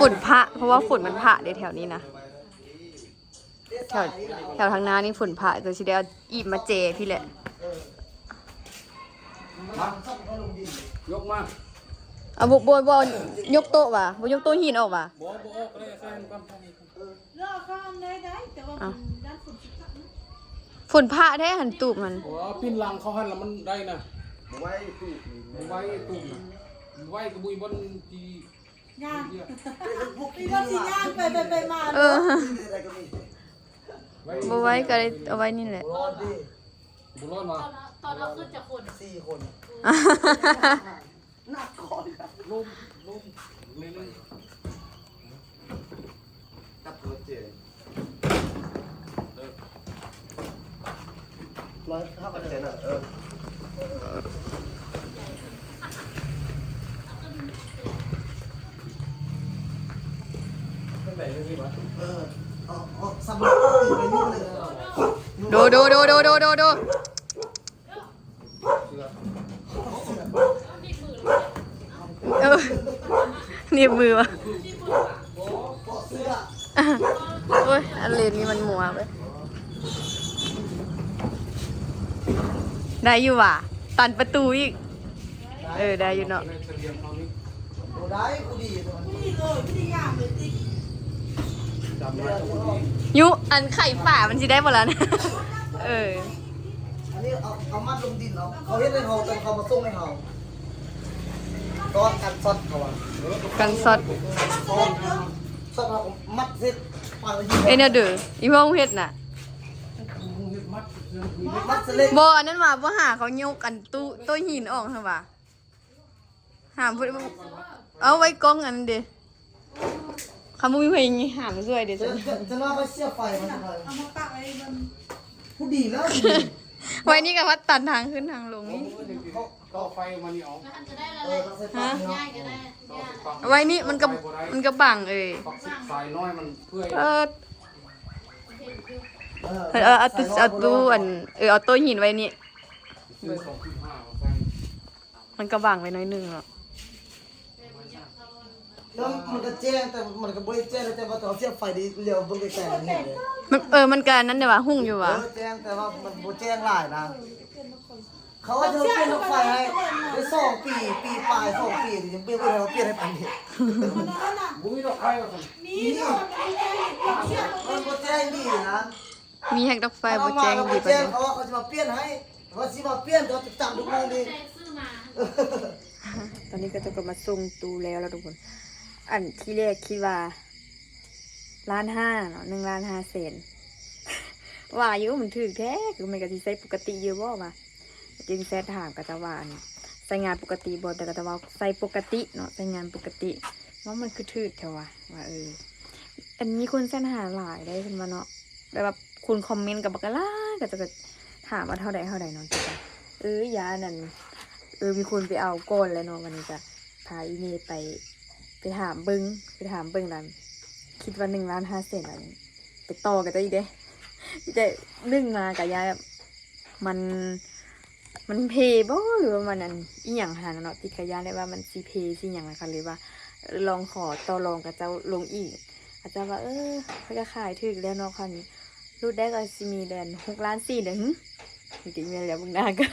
ຝົນພະ ເພາະວ່າຝົນມັນພະເດ້ແຖວນີ້ນະ ແຖວ ແຖວທາງໜ້ານີ້ຝົນພະ ກໍຊິໄດ້ເອົາອີບມາແຈພີ້ແຫຼະ ມາ ຍົກມາ ເອົາ ບໍ່ ບໍ່ ບໍ່ຍົກໂຕະຫວາ ບໍ່ຍົກໂຕະຫີນອອກຫວາ ບໍ່ ບໍ່ອອກ ກໍໄດ້ໃສ່ມັນກ່ອນ ເອີ ເລືອກເອົາຂ້າງໃດໄດ້ ແຕ່ວ່າ ອ້າວ ຢ້ານຝົນຊິພະນະ ຝົນພະແທ້ຫັ້ນຕູບຫັ້ນ ໂອ້ ປິ່ນຫຼັງເຂົາຫັ້ນລະມັນໄດ້ນະ ບໍ່ໄວ້ຕູບນີ້ ບໍ່ໄວ້ຕູບນະ ບໍ່ໄວ້ກໍບໍ່ມີບ່ອນທີ່ ຍ່າງ ມີແຕ່ພວກ ມີແຕ່ຊິຍ່າງໄປໄປໄປມາ ເອີ ໄວ້ ບໍ່ໄວ້ກໍໄດ້ເອົາໄວ້ນີ້ແຫຼະ ບໍ່ລອດເດ້ ບໍ່ລອດຫວາ ຕອນ ຕອນເຮົາຂຶ້ນຈັກຄົນ ສີ່ຄົນ ໜັກກ່ອນ ລົມ ລົມ ຈັບລົດເຈ ເອີ ມາເຂົ້າກັນເລີຍນະ ເອີ ເປັນໄປເລື່ອງນີ້ຫວາ ເອີ ເອົາ ເອົາ ສະບາຍ ໄປນີ້ເລີຍ ໂດ ໂດ ໂດ ໂດ ໂດ ໂດ ໂດ ເອີ ໜີບມືວະ ໂອ້ຍ ອັນເລນນີ້ມັນມົວເວີຍ ໄດ້ຢູ່ຫວາ ຕັນປະຕູອີກ ເອີ ໄດ້ຢູ່ເນາະ ບໍ່ໄດ້ ຜູ້ດີ ຜູ້ດີເລີຍ ຜູ້ດີງາມເລີຍຕິ ດຳມາຜູ້ດີ ຍຸ ອັນໄຂຝາມັນຊິໄດ້ບໍ່ລະ ເອີ ອັນນີ້ເອົາ ເອົາມັດລົງດິນເອົາ ເຂົາເຮັດໃຫ້ເຮົາ ແຕ່ເຂົາມາສົ່ງໃຫ້ເຮົາ ຕອນກັນຊັອດເຂົາວ່າ ເອີ ກັນຊັອດ ຊັອດເຮົາກໍມັດເສັດ ເຮັດແນວເດີ ອີພວກເຮັດນະ ມັດເສັດເລັກ ບໍ່ ອັນນັ້ນວ່າບໍ່ຫາເຂົາຍົກອັນຕູ້ ໂຕະຫີນອອກຫັ້ນວ່າ ຫາມ ເອົາໄວ້ກ້ອງອັນນັ້ນເດ ຄັນບໍ່ມີໃຜຫາມຊ່ວຍເດ ຈະ ຈະ ຈະມາໄປເສຍໄຟມັນ ເອົາມາປະໄວ້ເບິ່ງ ຜູ້ດີແລ້ວ ໄວ້ນີ້ກໍວ່າຕັນທາງຂຶ້ນທາງລົງນີ້ ເອົາໄຟມານີ້ເອົາ ເອີ ເອົາໃສ່ປາກເນາະ ໄວ້ນີ້ມັນກໍ ມັນກໍບັງເອີຍ ປັກສາຍນ້ອຍມັນເພື່ອຍ ເອີ ເອີ ເອົາຕູ້ ເອົາຕູ້ອັນ ເອີ ເອົາໂຕະຫີນໄວ້ນີ້ ຊື້ສອງຈຸດຫ້າມາໃສ່ ມັນກໍບັງໄວ້ໜ້ອຍໜຶ່ງເນາະ ແລ້ວມັນກໍແຈ້ງ ແຕ່ມັນກໍບໍ່ໄດ້ແຈ້ງ ແຕ່ວ່າຕອນເສຍບໄຟນີ້ ຫຼຽວເບິ່ງໄກໆ ມັນເຫັນເລີຍ ມັນ ເອີ ມັນກໍອັນນັ້ນເດ້ວ່າ ຮຸ່ງຢູ່ຫວາ ເອີ ແຈ້ງ ແຕ່ວ່າມັນບໍ່ແຈ້ງຫຼາຍນະ ເຂົາວ່າຈະປ່ຽນດອກໄຟໃຫ້ ໄດ້ສອງປີ ປີປາຍ ສອງປີ ຍັງບໍ່ ບໍ່ໄດ້ວ່າປ່ຽນໃຫ້ປານນີ້ ບໍ່ມີດອກໄຟວ່າຊັ້ນ ມີ ມັນບໍ່ແຈ້ງດີນະ ມີແຮງດອກໄຟບໍ່ແຈ້ງດີປານໃດ ເຂົາວ່າເຂົາຊິມາປ່ຽນໃຫ້ ວ່າຊິມາປ່ຽນ ເຂົາຈະຈຳທຸກມື້ນີ້ ຕອນນີ້ເຂົາເຈົ້າກໍມາສົ່ງຕູ້ແລ້ວລະທຸກຄົນ ອັນທີແລກຄິດວ່າລ້ານຫ້າເນາະ ໜຶ່ງລ້ານຫ້າແສນ ວ່າຢູ່ມັນຖືກແທ້ ຄືມັນກໍຊິໃຊ້ປົກກະຕິຢູ່ບໍ່ວ່າ ຈຶ່ງແຊັດຖາມເຂົາເຈົ້າວ່າ ອັນ ໃຊ້ງານປົກກະຕິບໍ່ ແຕ່ເຂົາເຈົ້າວ່າໃຊ້ປົກກະຕິເນາະ ໃຊ້ງານປົກກະຕິ ວ່າມັນຄືຖືກແທ້ວ່າ ວ່າ ເອີ ອັນມີຄົນແຊັດຫາຫຼາຍເດ້ເພິ່ນວ່າເນາະ ແບບວ່າຄົນຄອມເມັນກໍບັກຫຼາຍ ເຂົາເຈົ້າກໍຖາມວ່າເທົ່າໃດ ເທົ່າໃດເນາະ ເອີ ຢ້ານອັນ ເອີ ມີຄົນໄປເອົາກ່ອນແລ້ວເນາະ ບັດນີ້ກໍພາອີ່ແມ່ໄປ ໄປຖາມເບິ່ງ ໄປຖາມເບິ່ງນັ້ນ ຄິດວ່າໜຶ່ງລ້ານຫ້າແສນ ອັນ ໄປຕໍ່ກັນໄດ້ອີກເດ້ ແຕ່ໜຶ່ງມາກໍຢ້ານແບບ ມັນ ມັນເພບໍ່ ຫຼືວ່າມັນອັນອີ່ຫຍັງຫັ້ນນະເນາະ ຕິກະຢ້ານໄດ້ວ່າມັນຊິເພຊິຫຍັງນະ ກໍເລີຍວ່າລອງຂໍຕໍ່ລອງກັບເຈົ້າລົງອີກ ເຂົາເຈົ້າວ່າ ເອີ ຂ້ອຍກໍຂາຍຖືກແລ້ວເນາະ ຄັນຫຼຸດໄດ້ກໍຊິມີແຕ່ຫົກລ້ານສີ່ເດ້ ຫຶ ມີແຕ່ແມ່ນແລ້ວເບິ່ງໜ້າກໍ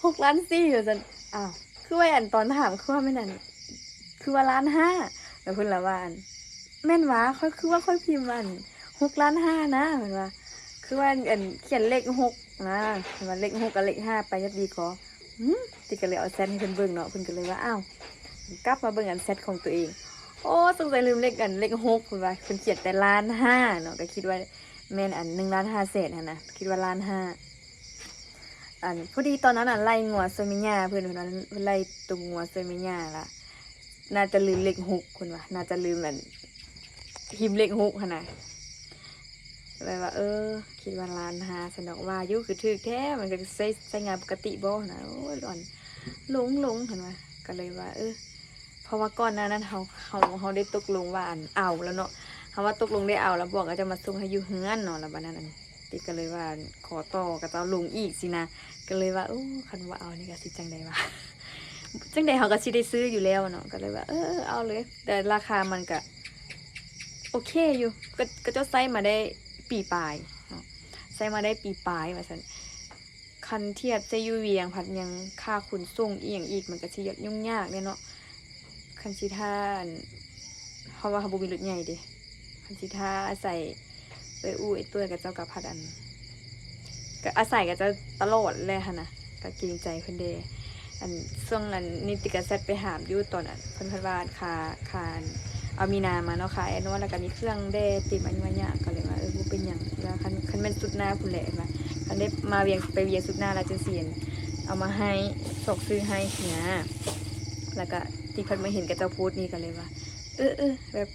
ຫົກລ້ານສີ່ວ່າຊັ້ນ ອ້າວ ຄືວ່າອັນຕອນຖາມຄືວ່າແມ່ນອັນ ຄືວ່າລ້ານຫ້າ ແລ້ວເພິ່ນລະວ່າອັນ ແມ່ນຫວາ ຂ້ອຍຄືວ່າຂ້ອຍພິມອັນຫົກລ້ານຫ້ານະ ເພິ່ນວ່າ ຄືວ່າອັນຂຽນເລກຫົກນະ ເພິ່ນວ່າເລກຫົກກັບເລກຫ້າໄປຍັດດີກໍ ຫຶ ຕິກະເລີຍເອົາແຊັດໃຫ້ເພິ່ນເບິ່ງເນາະ ເພິ່ນກໍເລີຍວ່າ ອ້າວ ກັບມາເບິ່ງອັນແຊັດຂອງຕົວເອງ ໂອ້ ສົງໄສລືມເລກອັນເລກຫົກ ເພິ່ນວ່າ ເພິ່ນຂຽນແຕ່ລ້ານຫ້າເນາະ ກໍຄິດວ່າແມ່ນອັນໜຶ່ງລ້ານຫ້າແສນຫັ້ນນະ ຄິດວ່າລ້ານຫ້າ ອັນ ພໍດີຕອນນັ້ນນະໄລ່ງົວຊ່ວຍແມ່ຍ່າເພິ່ນ ເພິ່ນວ່າເພິ່ນໄລ່ຕົວງົວຊ່ວຍແມ່ຍ່າລະ ໜ້າຈະລືມເລກຫົກ ເພິ່ນວ່າ ໜ້າຈະລືມອັນ ພິມເລກຫົກຫັ້ນນະ ແບບວ່າ ເອີ ຄິດວ່າລ້ານຫ້າຊັ້ນດອກ ວ່າຢູ່ຄືຖືກແທ້ ມັນກໍໃຊ້ ໃຊ້ງານປົກກະຕິບໍ່ຫັ້ນນະ ໂອ້ຍ ອັນ ຫຼົງໆ ເພິ່ນວ່າ ກໍເລີຍວ່າ ເອີ ເພາະວ່າກ່ອນໜ້ານັ້ນເຮົາ ເຮົາ ເຮົາໄດ້ຕົກລົງວ່າອັນເອົາແລ້ວເນາະ ເຮົາວ່າຕົກລົງໄດ້ເອົາແລ້ວ ບອກເຂົາເຈົ້າມາສົ່ງໃຫ້ຢູ່ເຮືອນເນາະ ແລ້ວບັດນັ້ນອັນ ຕິກະເລີຍວ່າຂໍຕໍ່ກັບເຈົ້າລົງອີກຊີ້ນະ ກໍເລີຍວ່າ ໂອ້ ຄັນບໍ່ເອົານີ້ກໍຊິຈັ່ງໃດວະ ຈັ່ງໃດເຮົາກໍຊິໄດ້ຊື້ຢູ່ແລ້ວເນາະ ກໍເລີຍວ່າ ເອີ ເອົາເລີຍ ແຕ່ລາຄາມັນກໍໂອເຄຢູ່ ກໍ ກໍເຈົ້າໃຊ້ມາໄດ້ປີປາຍເນາະ ໃຊ້ມາໄດ້ປີປາຍວ່າຊັ້ນ ຄັນທຽບໃສ່ຢູ່ວຽງພັດຍັງຄ່າຂົນສົ່ງອີ່ຫຍັງອີກ ມັນກໍຊິຫຍຸ້ງຍາກແດ່ເນາະ ຄັນຊິຖ້າອັນ ເພາະວ່າເຮົາບໍ່ມີລົດໃຫຍ່ເດ້ ຄັນຊິຖ້າອາໄສເອື້ອຍອູ້ເອື້ອຍຕົວຍ ເຂົາເຈົ້າກໍພັດອັນ ກໍອາໄສເຂົາເຈົ້າຕະຫຼອດແຫຼະຫັ້ນນະ ກໍເກງໃຈເພິ່ນແດ່ ອັນ ຊ່ວງອັນນິຕິກະແຊັດໄປຖາມຢູ່ຕອນອັນ ເພິ່ນ ເພິ່ນວ່າຄ່າ ຄ່າອັນ ເອົາມີນາມາເນາະ ຄ່າແອນວນ ແລ້ວກໍມີເຄື່ອງແດ່ ຕິມອາຍຸອາຍະ ກໍເລີຍວ່າ ເອີ ບໍ່ເປັນຫຍັງ ວ່າຄັນ ຄັນແມ່ນສຸດໜ້າພຸ້ນແຫຼະ ວ່າຄັນໄດ້ມາວຽງ ໄປວຽງສຸດໜ້າແລ້ວ ຈັ່ງຊິອັນ ເອົາມາໃຫ້ ຊອກຊື້ໃຫ້ຊີ້ນະ ແລ້ວກໍຕິພັດມາເຫັນເຂົາເຈົ້າໂພສນີ້ ກໍເລີຍວ່າ ເອີ ເອີ ແບບ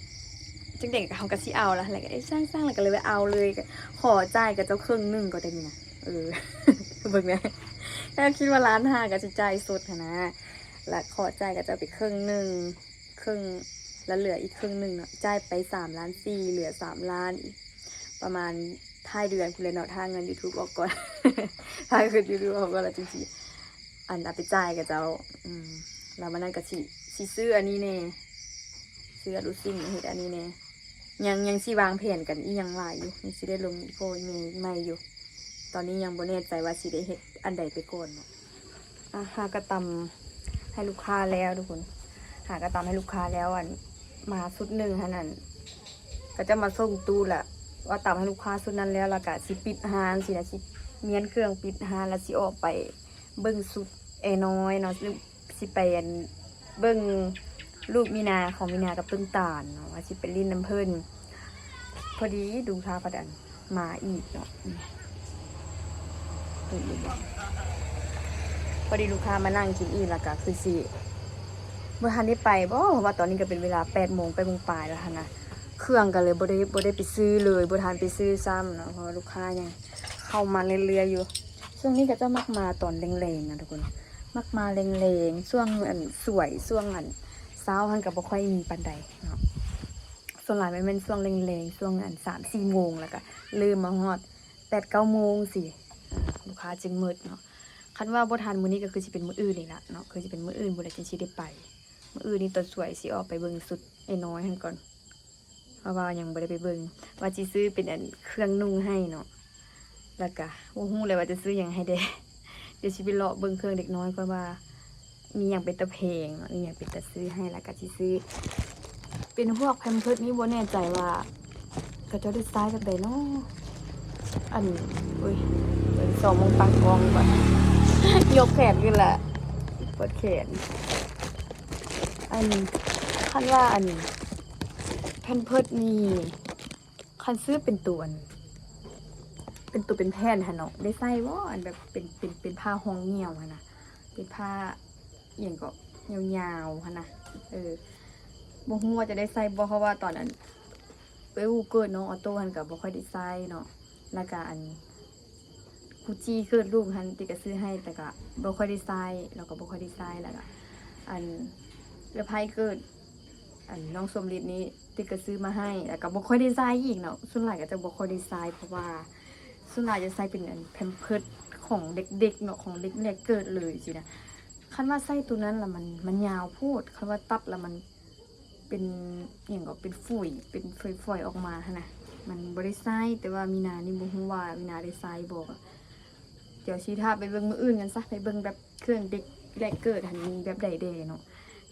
ຈັ່ງໃດເຮົາກໍຊິເອົາລະ ແລ້ວກໍ ເອີ ຊ່າງໆ ແລ້ວກໍເລີຍວ່າເອົາເລີຍ ຂໍຈ່າຍກັບເຈົ້າເຄິ່ງໜຶ່ງກໍໄດ້ນີ້ນະ ເອີ ເບິ່ງແດ່ ແລ້ວຄິດວ່າລ້ານຫ້າກໍຊິຈ່າຍສົດຫັ້ນນະ ແລ້ວຂໍຈ່າຍກັບເຈົ້າໄປເຄິ່ງໜຶ່ງ ເຄິ່ງ ແລ້ວເຫຼືອອີກເຄິ່ງໜຶ່ງເນາະ ຈ່າຍໄປສາມລ້ານສີ່ ເຫຼືອສາມລ້ານ ປະມານ ທ້າຍເດືອນພຸ້ນແຫຼະເນາະ ຖ້າເງິນຢູທູບອອກກ່ອນ ຖ້າເງິນຢູທູບອອກກ່ອນ ແລ້ວຈຶ່ງຊິ ອັນ ເອົາໄປຈ່າຍເຂົາເຈົ້າ. ອືມ ແລ້ວມື້ນັ້ນກໍຊິ ຊິຊື້ອັນນີ້ແດ່ ຊື້ອາລູຊິງ ເຮັດອັນນີ້ແດ່. ຍັງ ຍັງຊິວາງແຜນກັນອີ່ຫຍັງຫຼາຍຢູ່ ຍັງຊິໄດ້ລົມພໍ່ແມ່ໃໝ່ຢູ່. ຕອນນີ້ຍັງບໍ່ແນ່ໃຈວ່າຊິໄດ້ເຮັດອັນໃດໄປກ່ອນເນາະ. ອ່າ ຫາກະຕຳໃຫ້ລູກຄ້າແລ້ວທຸກຄົນ ຫາກະຕຳໃຫ້ລູກຄ້າແລ້ວ ອັນ ມາຊຸດໜຶ່ງຫັ້ນ ອັນ ເຂົາເຈົ້າມາສົ່ງຕູ້ລະ ວ່າຕຳໃຫ້ລູກຄ້າຊຸດນັ້ນແລ້ວ ລະກະຊິປິດຮ້ານຊີ້ນະ ຊິມ້ຽນເຄື່ອງປິດຮ້ານ ລະຊິອອກໄປເບິ່ງຊຸດເອື້ອຍນ້ອຍເນາະ ຊິໄປ ອັນ ເບິ່ງລູກມີນາ ຂອງມີນາກັບຕົ້ນຕານເນາະ ວ່າຊິໄປຫຼິ້ນນຳເພິ່ນ. ພໍດີລູກຄ້າພັດ ອັນ ມາອີກເນາະ ອືມ ພໍດີລູກຄ້າມານັ່ງກິນອີກ ລະກະຄືຊິບໍ່ທັນໄດ້ໄປບໍ ເພາະວ່າຕອນນີ້ກໍເປັນເວລາແປດໂມງ ແປດໂມງປາຍແລ້ວຫັ້ນນະ. ເຄື່ອງກໍເລີຍບໍ່ໄດ້ ບໍ່ໄດ້ໄປຊື້ເລີຍ ບໍ່ທັນໄປຊື້ຊ້ຳເນາະ ເພາະວ່າລູກຄ້າຍັງເຂົ້າມາເລື້ອຍໆຢູ່. ຊ່ວງນີ້ເຂົາເຈົ້າມັກມາຕອນແລງໆນະທຸກຄົນ ມັກມາແລງໆ ຊ່ວງ ອັນ ສວຍ ຊ່ວງ ອັນ ເຊົ້າຫັ້ນກໍບໍ່ຄ່ອຍມີປານໃດເນາະ. ສ່ວນຫຼາຍແມ່ນ ແມ່ນຊ່ວງແລງໆ ຊ່ວງ ອັນ ສາມສີ່ໂມງ ແລ້ວກະເລີ່ມມາຮອດແປດເກົ້າໂມງຊີ້ ລູກຄ້າຈຶ່ງໝົດເນາະ. ຄັນວ່າບໍ່ທັນມື້ນີ້ກໍຄືຊິເປັນມື້ອື່ນນີ້ລະເນາະ ຄືຊິເປັນມື້ອື່ນພຸ້ນແຫຼະຈຶ່ງຊິໄດ້ໄປ. ມື້ອື່ນນີ້ຕອນສວຍຊິອອກໄປເບິ່ງຊຸດເອື້ອຍນ້ອຍຫັ້ນກ່ອນ ເພາະວ່າຍັງບໍ່ໄດ້ໄປເບິ່ງ ວ່າຊິຊື້ເປັນ ອັນ ເຄື່ອງນຸ່ງໃຫ້ເນາະ ແລ້ວກະບໍ່ຮູ້ແຫຼະວ່າຈະຊື້ຫຍັງໃຫ້ແດ່. ດຽວຊິໄປເລາະເບິ່ງເຄື່ອງເດັກນ້ອຍກ່ອນວ່າມີຫຍັງເປັນຕາແພງເນາະ ມີຫຍັງເປັນຕາຊື້ໃຫ້ ແລ້ວກະຊິຊື້ເປັນພວກແພມເພີດນີ້ ບໍ່ແນ່ໃຈວ່າເຂົາເຈົ້າໄດ້ໃຊ້ແບບໃດເນາະ. ອັນ ໂອ້ຍ ເບິ່ງສອງໂມງຕັ້ງກ້ອງກ່ອນ ຍົກແຂນຂຶ້ນລະ ປວດແຂນ. ອັນ ຄັນວ່າ ອັນ ແພມເພີດນີ້ ຄັນຊື້ເປັນຕົວ ອັນ ເປັນຕົວເປັນແຜ່ນຫັ້ນເນາະ ໄດ້ໃຊ້ບໍ່? ອັນແບບເປັນ ເປັນ ເປັນຜ້າຮອງຍ່ຽວຫັ້ນນະ ເປັນຜ້າອີ່ຫຍັງເກາະ ຍາວໆຫັ້ນນະ. ເອີ ບໍ່ຮູ້ວ່າຈະໄດ້ໃຊ້ບໍ່ ເພາະວ່າຕອນ ອັນ ເອື້ອຍອູເກີດ ນ້ອງອອໂຕ້ຫັ້ນກໍບໍ່ຄ່ອຍໄດ້ໃຊ້ເນາະ ແລ້ວກະ ອັນ ກູຈີເກີດລູກຫັ້ນຕິກະຊື້ໃຫ້ ແຕ່ກະບໍ່ຄ່ອຍໄດ້ໃຊ້ ລາວກໍບໍ່ຄ່ອຍໄດ້ໃຊ້. ແລ້ວກະ ອັນ ເອື້ອຍໄພເກີດ ອັນ ນ້ອງສົມລິດນີ້ຕິກະຊື້ມາໃຫ້ ແລ້ວກະບໍ່ຄ່ອຍໄດ້ໃຊ້ອີກເນາະ. ສ່ວນຫຼາຍກໍຈະບໍ່ຄ່ອຍໄດ້ໃຊ້ ເພາະວ່າສ່ວນຫຼາຍຈະໃຊ້ເປັນ ອັນ ແພມເພີດຂອງເດັກໆເນາະ ຂອງເດັກແລກເກີດເລີຍຊີ້ນະ. ຄັນວ່າໃຊ້ໂຕນັ້ນລະມັນ ມັນຍາວໂພດ ຄັນວ່າຕັດລະມັນ ເປັນຫຍັງກໍເປັນຝຸຍ ເປັນຝອຍໆອອກມາຫັ້ນນະ ມັນບໍ່ໄດ້ໃຊ້. ແຕ່ວ່າມີນານີ້ບໍ່ຮູ້ວ່າມີນາໄດ້ໃຊ້ບໍ່ ດຽວຊິຖ້າໄປເບິ່ງມື້ອື່ນກັນຊະ ໄປເບິ່ງແບບເຄື່ອງເດັກແລກເກີດຫັ້ນມີແບບໃດແດ່ເນາະ.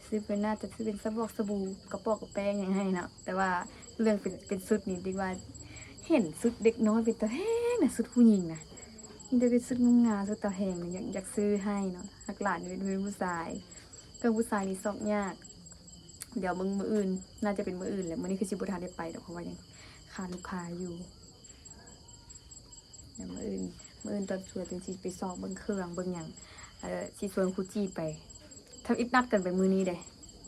ຊື້ເປັນ ໜ້າຈະຊື້ເປັນສະບອກສະບູ ກະປອກກະແປງຫຍັງໃຫ້ເນາະ. ແຕ່ວ່າເລື່ອງເປັນ ເປັນຊຸດນີ້ ຕິກວ່າເຫັນຊຸດເດັກນ້ອຍເປັນຕາແພງນະ ຊຸດຜູ້ຍິງນະ ມີແຕ່ເປັນຊຸດງາມໆ ຊຸດຕາແພງ ຢາກ ຢາກຊື້ໃຫ້ເນາະ. ຮັກຫຼານເປັນ ເປັນຜູ້ຊາຍ ເຄື່ອງຜູ້ຊາຍນີ້ຊອກຍາກ. ດຽວເບິ່ງມື້ອື່ນ ໜ້າຈະເປັນມື້ອື່ນແຫຼະ ມື້ນີ້ຄືຊິບໍ່ທັນໄດ້ໄປດອກ ເພາະວ່າຍັງຄາລູກຄ້າຢູ່. ດຽວມື້ອື່ນ ມື້ອື່ນຕອນສວຍຈຶ່ງຊິໄປຊອກເບິ່ງເຄື່ອງເບິ່ງຫຍັງ ເອີ ຊິຊວນຄູຈີໄປ. ທຳອິດນັດກັນໄປມື້ນີ້ເດ້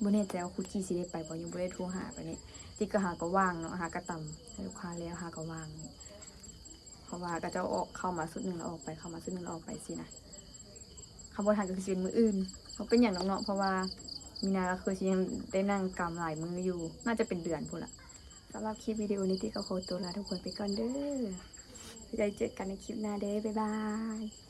ບໍ່ແນ່ໃຈວ່າຄູຈີຊິໄດ້ໄປບໍ່ ຍັງບໍ່ໄດ້ໂທຫາປານນີ້. ຕິກກໍຫາກໍວ່າງເນາະ ຫາກໍຕຳໃຫ້ລູກຄ້າແລ້ວ ຫາກໍວ່າງ. ເພາະວ່າເຂົາເຈົ້າອອກ ເຂົ້າມາຊຸດໜຶ່ງແລ້ວອອກໄປ ເຂົ້າມາຊຸດໜຶ່ງແລ້ວອອກໄປຊີ້ນະ. ຄັນບໍ່ທັນກໍຄືຊິເປັນມື້ອື່ນ ບໍ່ເປັນຫຍັງດອກເນາະ ເພາະວ່າມີນາກໍຄືຊິຍັງໄດ້ນັ່ງກຳຫຼາຍມື້ຢູ່ ໜ້າຈະເປັນເດືອນພຸ້ນລະ. ສຳລັບຄລິບວິດີໂອນີ້ ຕິກກໍຂໍຕົວລາທຸກຄົນໄປກ່ອນເດີ້ ໄວ້ເຈີກັນໃນຄລິບໜ້າເດີ້ ບາຍບາຍ.